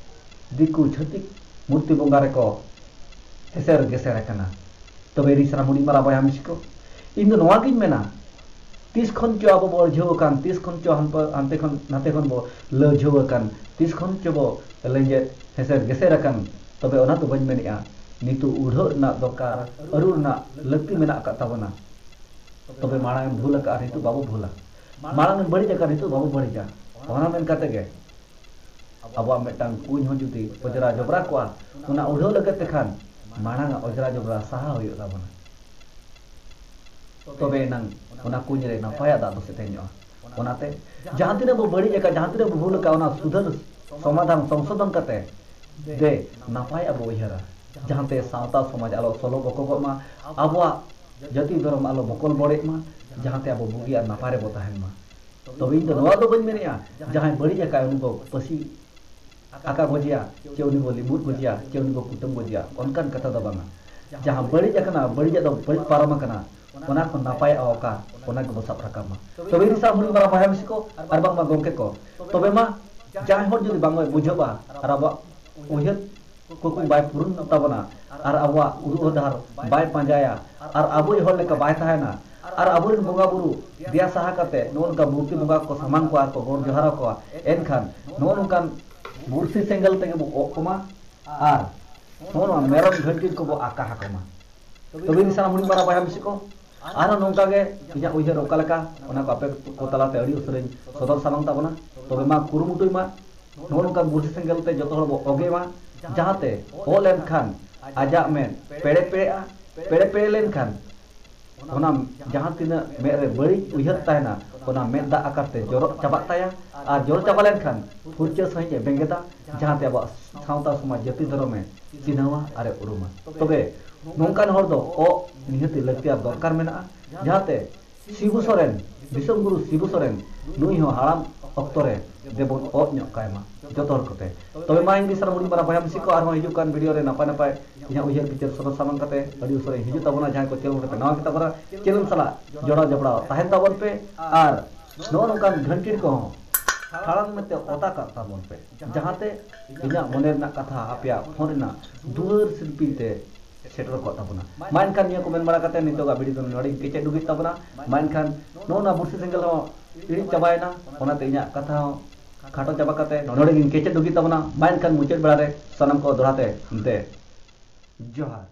ᱫᱤᱠᱩ ᱪᱷᱟᱹᱛᱤᱠ ᱢᱩᱨᱛᱤ ᱵᱚᱸᱜᱟ ᱨᱮᱠᱚ ᱦᱮᱥᱮᱨ ᱜᱮᱥᱮᱨ ᱟᱠᱟᱱᱟ᱾ ᱛᱚᱵᱮ ᱨᱤᱥᱨᱟ ᱦᱩᱰᱤᱧ ᱢᱟᱨᱟ ᱵᱚᱭᱦᱟ ᱢᱤᱥᱤ ᱠᱚ, ᱤᱧ ᱫᱚ ᱱᱚᱣᱟ ᱜᱤᱧ ᱢᱮᱱᱟ, ᱛᱤᱥ ᱠᱷᱚᱱ ᱪᱚ ᱟᱵᱚ ᱵᱚ ᱟᱹᱲᱡᱷᱟᱹᱣ ᱟᱠᱟᱱ, ᱛᱤᱥ ᱠᱷᱚᱱ ᱪᱚ ᱦᱟᱱᱯᱟ-, ᱦᱟᱱᱛᱮ ᱠᱷᱚᱱ ᱱᱟᱛᱮ ᱠᱷᱚᱱ ᱵᱚ ᱞᱟᱹᱲᱡᱷᱟᱹᱣ ᱟᱠᱟᱱ, ᱛᱤᱥ ᱠᱷᱚᱱ ᱪᱚ ᱵᱚ ᱞᱮᱸᱡᱮᱫ ᱦᱮᱥᱮᱨ ᱜᱮᱥᱮᱨ ᱟᱠᱟᱱ, ᱛᱚᱵᱮ ᱚᱱᱟ ᱫᱚ ᱵᱟᱹᱧ ᱢᱮᱱᱮᱜᱼᱟ᱾ ᱱᱤᱛᱚᱜ ᱩᱰᱷᱟᱹᱜ ᱨᱮᱱᱟᱜ ᱫᱚᱨᱠᱟᱨ, ᱟᱹᱨᱩ ᱨᱮᱱᱟᱜ ᱞᱟᱹᱠᱛᱤ ᱢᱮᱱᱟᱜ ᱟᱠᱟᱫ ᱛᱟᱵᱚᱱᱟ᱾ ᱛᱚᱵᱮ ᱢᱟᱲᱟᱝ ᱮᱢ ᱵᱷᱩᱞ ᱟᱠᱟᱫᱼᱟ, ᱱᱤᱛᱚᱜ ᱵᱟᱵᱚ ᱵᱷᱩᱞᱟ᱾ ᱢᱟᱲᱟᱝ ᱮᱢ ᱵᱟᱹᱲᱤᱡ ᱟᱠᱟᱫᱼᱟ, ᱱᱤᱛᱚᱜ ᱵᱟᱵᱚ ᱵᱟᱹᱲᱤᱡᱟ᱾ ᱚᱱᱟ ᱢᱮᱱ ᱠᱟᱛᱮ ᱜᱮ ᱟᱵᱚᱣᱟᱜ ᱢᱤᱫᱴᱟᱝ ᱠᱩᱧ ᱦᱚᱸ ᱡᱩᱫᱤ ᱚᱡᱽᱨᱟ ᱡᱚᱵᱽᱨᱟ ᱠᱚᱜᱼᱟ, ᱚᱱᱟ ᱩᱰᱷᱟᱹᱣ ᱞᱟᱹᱜᱤᱫ ᱛᱮᱠᱷᱟᱱ ᱢᱟᱲᱟᱝ ᱟᱜ ᱚᱡᱽᱨᱟ ᱡᱚᱵᱽᱨᱟ ᱥᱟᱦᱟ ᱦᱩᱭᱩᱜ ᱛᱟᱵᱚᱱᱟ᱾ ᱛᱚᱵᱮ ᱮᱱᱟᱝ ᱚᱱᱟ ᱠᱩᱧ ᱨᱮ ᱱᱟᱯᱟᱭᱟᱜ ᱫᱟᱜ ᱫᱚ ᱥᱮᱛᱮᱧᱚᱜᱼᱟ᱾ ᱚᱱᱟᱛᱮ ᱡᱟᱦᱟᱸ ᱛᱤᱱᱟᱹᱜ ᱵᱚ ᱵᱟᱹᱲᱤᱡ ᱟᱠᱟᱫ, ᱡᱟᱦᱟᱸ ᱛᱤᱱᱟᱹᱜ ᱵᱚ ᱵᱷᱩᱞ ᱟᱠᱟᱫ, ᱚᱱᱟ ᱥᱩᱫᱷᱟᱹᱨ, ᱥᱚᱢᱟᱫᱷᱟᱱ, ᱥᱚᱝᱥᱳᱫᱷᱚᱱ ᱠᱟᱛᱮ ᱫᱮ ᱱᱟᱯᱟᱭᱟᱜ ᱵᱚ ᱩᱭᱦᱟᱹᱨᱟ, ᱡᱟᱦᱟᱸᱛᱮ ᱥᱟᱶᱛᱟ ᱥᱚᱢᱟᱡᱽ ᱟᱞᱚ ᱥᱚᱞᱚ ᱵᱚᱠᱚᱜᱚᱜ ᱢᱟ, ᱟᱵᱚᱣᱟᱜ ᱡᱟᱹᱛᱤ ᱫᱷᱚᱨᱚᱢ ᱟᱞᱚ ᱵᱚᱠᱚᱞ ᱵᱚᱲᱮᱜ ᱢᱟ, ᱡᱟᱦᱟᱸᱛᱮ ᱟᱵᱚ ᱵᱩᱜᱤ ᱟᱨ ᱱᱟᱯᱟᱭ ᱨᱮᱵᱚ ᱛᱟᱦᱮᱱ ᱢᱟ᱾ ᱛᱚᱵᱮ ᱤᱧ ᱫᱚ ᱱᱚᱣᱟ ᱫᱚ ᱵᱟᱹᱧ ᱢᱮᱱᱮᱜᱼᱟ ᱡᱟᱦᱟᱸᱭ ᱵᱟᱹᱲᱤᱡ ᱟᱠᱟᱫ ᱩᱱᱤ ᱵᱚ ᱯᱟᱹᱥᱤ ᱟᱠᱟ ᱜᱚᱡᱮᱭᱟ, ᱪᱮ ᱩᱱᱤ ᱵᱚ ᱞᱤᱵᱩᱨ ᱜᱚᱡᱮᱭᱟ, ᱪᱮ ᱩᱱᱤ ᱵᱚ ᱠᱩᱴᱟᱹᱢ ᱜᱚᱡᱮᱭᱟ, ᱚᱱᱠᱟᱱ ᱠᱟᱛᱷᱟ ᱫᱚ ᱵᱟᱝᱟ᱾ ᱡᱟᱦᱟᱸ ᱵᱟᱹᱲᱤᱡ ᱟᱠᱟᱱᱟ, ᱵᱟᱹᱲᱤᱡᱟᱜ ᱫᱚ ᱵᱟᱹᱲᱤᱡ ᱯᱟᱨᱚᱢ ᱟᱠᱟᱱᱟ, ᱚᱱᱟ ᱠᱷᱚᱱ ᱱᱟᱯᱟᱭᱟᱜ ᱚᱠᱟ, ᱚᱱᱟ ᱜᱮᱵᱚ ᱥᱟᱵ ᱨᱟᱠᱟᱵ ᱢᱟ᱾ ᱛᱚᱵᱮ ᱤᱧ ᱥᱟᱶ ᱦᱩᱰᱤᱧ ᱢᱟᱨᱟᱝ ᱵᱚᱭᱦᱟ ᱢᱤᱥᱤ ᱠᱚ ᱟᱨ ᱵᱟᱝᱢᱟ ᱜᱚᱢᱠᱮ ᱠᱚ, ᱛᱚᱵᱮ ᱢᱟ ᱡᱟᱦᱟᱸᱭ ᱦᱚᱲ ᱡᱩᱫᱤ ᱵᱟᱝ ᱵᱩᱡᱷᱟᱹᱜᱼᱟ ᱟᱨ ᱟᱵᱚᱣᱟᱜ ᱩᱭᱦᱟᱹᱨ ᱠᱩᱠᱢᱩ ᱵᱟᱭ ᱯᱩᱨᱩᱱ ᱛᱟᱵᱚᱱᱟ, ᱟᱨ ᱟᱵᱚᱣᱟᱜ ᱩᱫᱩᱜ ᱰᱟᱦᱟᱨ ᱵᱟᱭ ᱯᱟᱸᱡᱟᱭᱟ, ᱟᱨ ᱟᱵᱚᱭᱤᱡ ᱦᱚᱲ ᱞᱮᱠᱟ ᱵᱟᱭ ᱛᱟᱦᱮᱱᱟ, ᱟᱨ ᱟᱵᱚᱨᱮᱱ ᱵᱚᱸᱜᱟ ᱵᱩᱨᱩ ᱫᱮᱭᱟ ᱥᱟᱦᱟ ᱠᱟᱛᱮ ᱱᱚᱜᱼᱚ ᱱᱚᱝᱠᱟ ᱢᱩᱨᱛᱤ ᱵᱚᱸᱜᱟ ᱠᱚ ᱥᱟᱢᱟᱝ ᱠᱚᱣᱟ, ᱟᱨ ᱠᱚ ᱜᱚᱰ ᱡᱚᱦᱟᱨ ᱟᱠᱚᱣᱟ, ᱮᱱᱠᱷᱟᱱ ᱱᱚᱜᱼᱚ ᱱᱚᱝᱠᱟᱱ ᱵᱩᱨᱥᱤ ᱥᱮᱸᱜᱮᱞ ᱛᱮᱜᱮ ᱵᱚ ᱚᱜ ᱠᱚᱢᱟ ᱟᱨ ᱱᱚᱜᱼᱚ ᱱᱚᱣᱟ ᱢᱮᱨᱚᱢ ᱜᱷᱟᱹᱴᱤ ᱠᱚᱵᱚ ᱟᱠᱟ ᱟᱠᱚ ᱢᱟ᱾ ᱛᱚᱵᱮ ᱤᱧ ᱥᱟᱱᱟᱢ ᱦᱩᱰᱤᱧ ᱢᱟᱨᱟᱝ ᱵᱚᱭᱦᱟ ᱢᱤᱥᱤ ᱠᱚ, ᱟᱨᱦᱚᱸ ᱱᱚᱝᱠᱟ ᱜᱮ ᱤᱧᱟᱹᱜ ᱩᱭᱦᱟᱹᱨ ᱚᱠᱟ ᱞᱮᱠᱟ, ᱚᱱᱟ ᱠᱚ ᱟᱯᱮ ᱠᱚ ᱛᱟᱞᱟᱛᱮ ᱟᱹᱰᱤ ᱩᱥᱟᱹᱨᱟᱧ ᱥᱚᱫᱚᱨ ᱥᱟᱢᱟᱝ ᱛᱟᱵᱚᱱᱟ᱾ ᱛᱚᱵᱮ ᱢᱟ ᱠᱩᱨᱩᱢᱩᱴᱩᱭ ᱢᱟ, ᱱᱚᱜᱼᱚ ᱱᱚᱝᱠᱟ ᱵᱩᱨᱥᱤ ᱥᱮᱸᱜᱮᱞ ᱛᱮ ᱡᱚᱛᱚ ᱦᱚᱲ ᱵᱚ ᱚᱜᱮ ᱢᱟ, ᱡᱟᱦᱟᱸᱛᱮ ᱚᱜ ᱞᱮᱱᱠᱷᱟᱱ ᱟᱡᱟᱜ ᱢᱮᱫ ᱯᱮᱲᱮ ᱯᱮᱲᱮᱜᱼᱟ, ᱯᱮᱲᱮ ᱯᱮᱲᱮ ᱞᱮᱱᱠᱷᱟᱱ ᱚᱱᱟ ᱡᱟᱦᱟᱸ ᱛᱤᱱᱟᱹᱜ ᱢᱮᱫ ᱨᱮ ᱵᱟᱹᱲᱤᱡ ᱩᱭᱦᱟᱹᱨ ᱛᱟᱦᱮᱱᱟ, ᱚᱱᱟ ᱢᱮᱫ ᱫᱟᱜ ᱟᱠᱟᱨ ᱛᱮ ᱡᱚᱨᱚᱜ ᱪᱟᱵᱟᱜ ᱛᱟᱭᱟ᱾ ᱟᱨ ᱡᱚᱨᱚ ᱪᱟᱵᱟ ᱞᱮᱱᱠᱷᱟᱱ ᱯᱷᱩᱨᱪᱟᱹ ᱥᱟᱺᱦᱤᱡ ᱮ ᱵᱮᱸᱜᱮᱫᱟ, ᱡᱟᱦᱟᱸᱛᱮ ᱟᱵᱚᱣᱟᱜ ᱥᱟᱶᱛᱟ ᱥᱚᱢᱟᱡᱽ ᱡᱟᱹᱛᱤ ᱫᱷᱚᱨᱚᱢ ᱮ ᱪᱤᱱᱦᱟᱹᱣᱟ ᱟᱨ ᱮ ᱩᱨᱩᱢᱟ᱾ ᱛᱚᱵᱮ ᱱᱚᱝᱠᱟᱱ ᱦᱚᱲ ᱫᱚ ᱚᱜ ᱱᱤᱦᱟᱹᱛᱤ ᱞᱟᱹᱠᱛᱤ ᱟᱨ ᱫᱚᱨᱠᱟᱨ ᱢᱮᱱᱟᱜᱼᱟ, ᱡᱟᱦᱟᱸᱛᱮ ᱥᱤᱵᱩ ᱥᱚᱨᱮᱱ, ᱫᱤᱥᱚᱢ ᱜᱩᱨᱩ ᱥᱤᱵᱩ ᱥᱚᱨᱮᱱ, ᱱᱩᱭ ᱦᱚᱸ ᱦᱟᱲᱟᱢ ᱚᱠᱛᱚ ᱨᱮ ᱫᱮᱵᱚᱱ ᱚᱜ ᱧᱚᱜ ᱠᱟᱭ ᱢᱟ ᱡᱚᱛᱚ ᱦᱚᱲ ᱠᱚᱛᱮ᱾ ᱛᱚᱵᱮ ᱢᱟ ᱤᱧ ᱵᱤᱥᱨᱟ ᱦᱩᱰᱤᱧ ᱢᱟᱨᱟᱝ ᱵᱚᱭᱦᱟ ᱢᱤᱥᱤ ᱠᱚ, ᱟᱨᱦᱚᱸ ᱦᱤᱡᱩᱜ ᱠᱟᱱ ᱵᱷᱤᱰᱤᱭᱳ ᱨᱮ ᱱᱟᱯᱟᱭ ᱱᱟᱯᱟᱭ ᱤᱧᱟᱹᱜ ᱩᱭᱦᱟᱹᱨ ᱵᱤᱪᱟᱹᱨ ᱥᱚᱫᱚᱨ ᱥᱟᱢᱟᱝ ᱠᱟᱛᱮ ᱟᱹᱰᱤ ᱩᱥᱟᱹᱨᱟ ᱦᱤᱡᱩᱜ ᱛᱟᱵᱚᱱᱟ᱾ ᱡᱟᱦᱟᱸᱭ ᱠᱚ ᱪᱮᱱᱮᱞ ᱨᱮᱯᱮ ᱱᱟᱣᱟ ᱜᱮᱛᱟ ᱵᱚᱱᱟ, ᱪᱮᱱᱮᱞ ᱥᱟᱞᱟᱜ ᱡᱚᱲᱟᱣ ᱡᱚᱯᱲᱟᱣ ᱛᱟᱦᱮᱱ ᱛᱟᱵᱚᱱ ᱯᱮ, ᱟᱨ ᱱᱚᱜᱼᱚ ᱱᱚᱝᱠᱟᱱ ᱜᱷᱟᱹᱱᱴᱤᱲ ᱠᱚᱦᱚᱸ ᱠᱷᱟᱲᱟᱝ ᱢᱮᱱᱛᱮ ᱚᱛᱟ ᱠᱟᱜ ᱛᱟᱵᱚᱱ ᱯᱮ, ᱡᱟᱦᱟᱸᱛᱮ ᱤᱧᱟᱹᱜ ᱢᱚᱱᱮ ᱨᱮᱱᱟᱜ ᱠᱟᱛᱷᱟ ᱟᱯᱮᱭᱟᱜ ᱯᱷᱳᱱ ᱨᱮᱱᱟᱜ ᱫᱩᱣᱟᱹᱨ ᱥᱤᱞᱯᱤᱧ ᱛᱮ ᱥᱮᱴᱮᱨ ᱠᱚᱜ ᱛᱟᱵᱚᱱᱟ᱾ ᱢᱟ ᱮᱱᱠᱷᱟᱱ ᱱᱤᱭᱟᱹ ᱠᱚ ᱢᱮᱱ ᱵᱟᱲᱟ ᱠᱟᱛᱮ ᱱᱤᱛᱚᱜᱟᱜ ᱵᱷᱤᱰᱤᱭᱳ ᱫᱚ ᱱᱚᱰᱮ ᱜᱮᱧ ᱠᱮᱪᱮᱫ ᱰᱩᱜᱤ ᱛᱟᱵᱚᱱᱟ᱾ ᱢᱟ ᱮᱱᱠᱷᱟᱱ ᱱᱚᱜᱼᱚ ᱱᱚᱣᱟ ᱵᱩᱨᱥᱤ ᱥᱮᱸᱜᱮᱞ ᱦᱚᱸ ᱤᱲᱤᱡ ᱪᱟᱵᱟᱭᱮᱱᱟ, ᱚᱱᱟᱛᱮ ᱤᱧᱟᱹᱜ ᱠᱟᱛᱷᱟ ᱦᱚᱸ ᱠᱷᱟᱴᱚ ᱪᱟᱵᱟ ᱠᱟᱛᱮ ᱱᱚᱰᱮ ᱜᱮᱧ ᱠᱮᱪᱮᱫ ᱰᱩᱜᱤ ᱛᱟᱵᱚᱱᱟ᱾ ᱢᱟ ᱮᱱᱠᱷᱟᱱ ᱢᱩᱪᱟᱹᱫ ᱵᱮᱲᱟ ᱨᱮ ᱥᱟᱱᱟᱢ ᱠᱚ ᱫᱚᱦᱲᱟ ᱛᱮ ᱮᱱᱛᱮ ᱡᱚᱦᱟᱨ᱾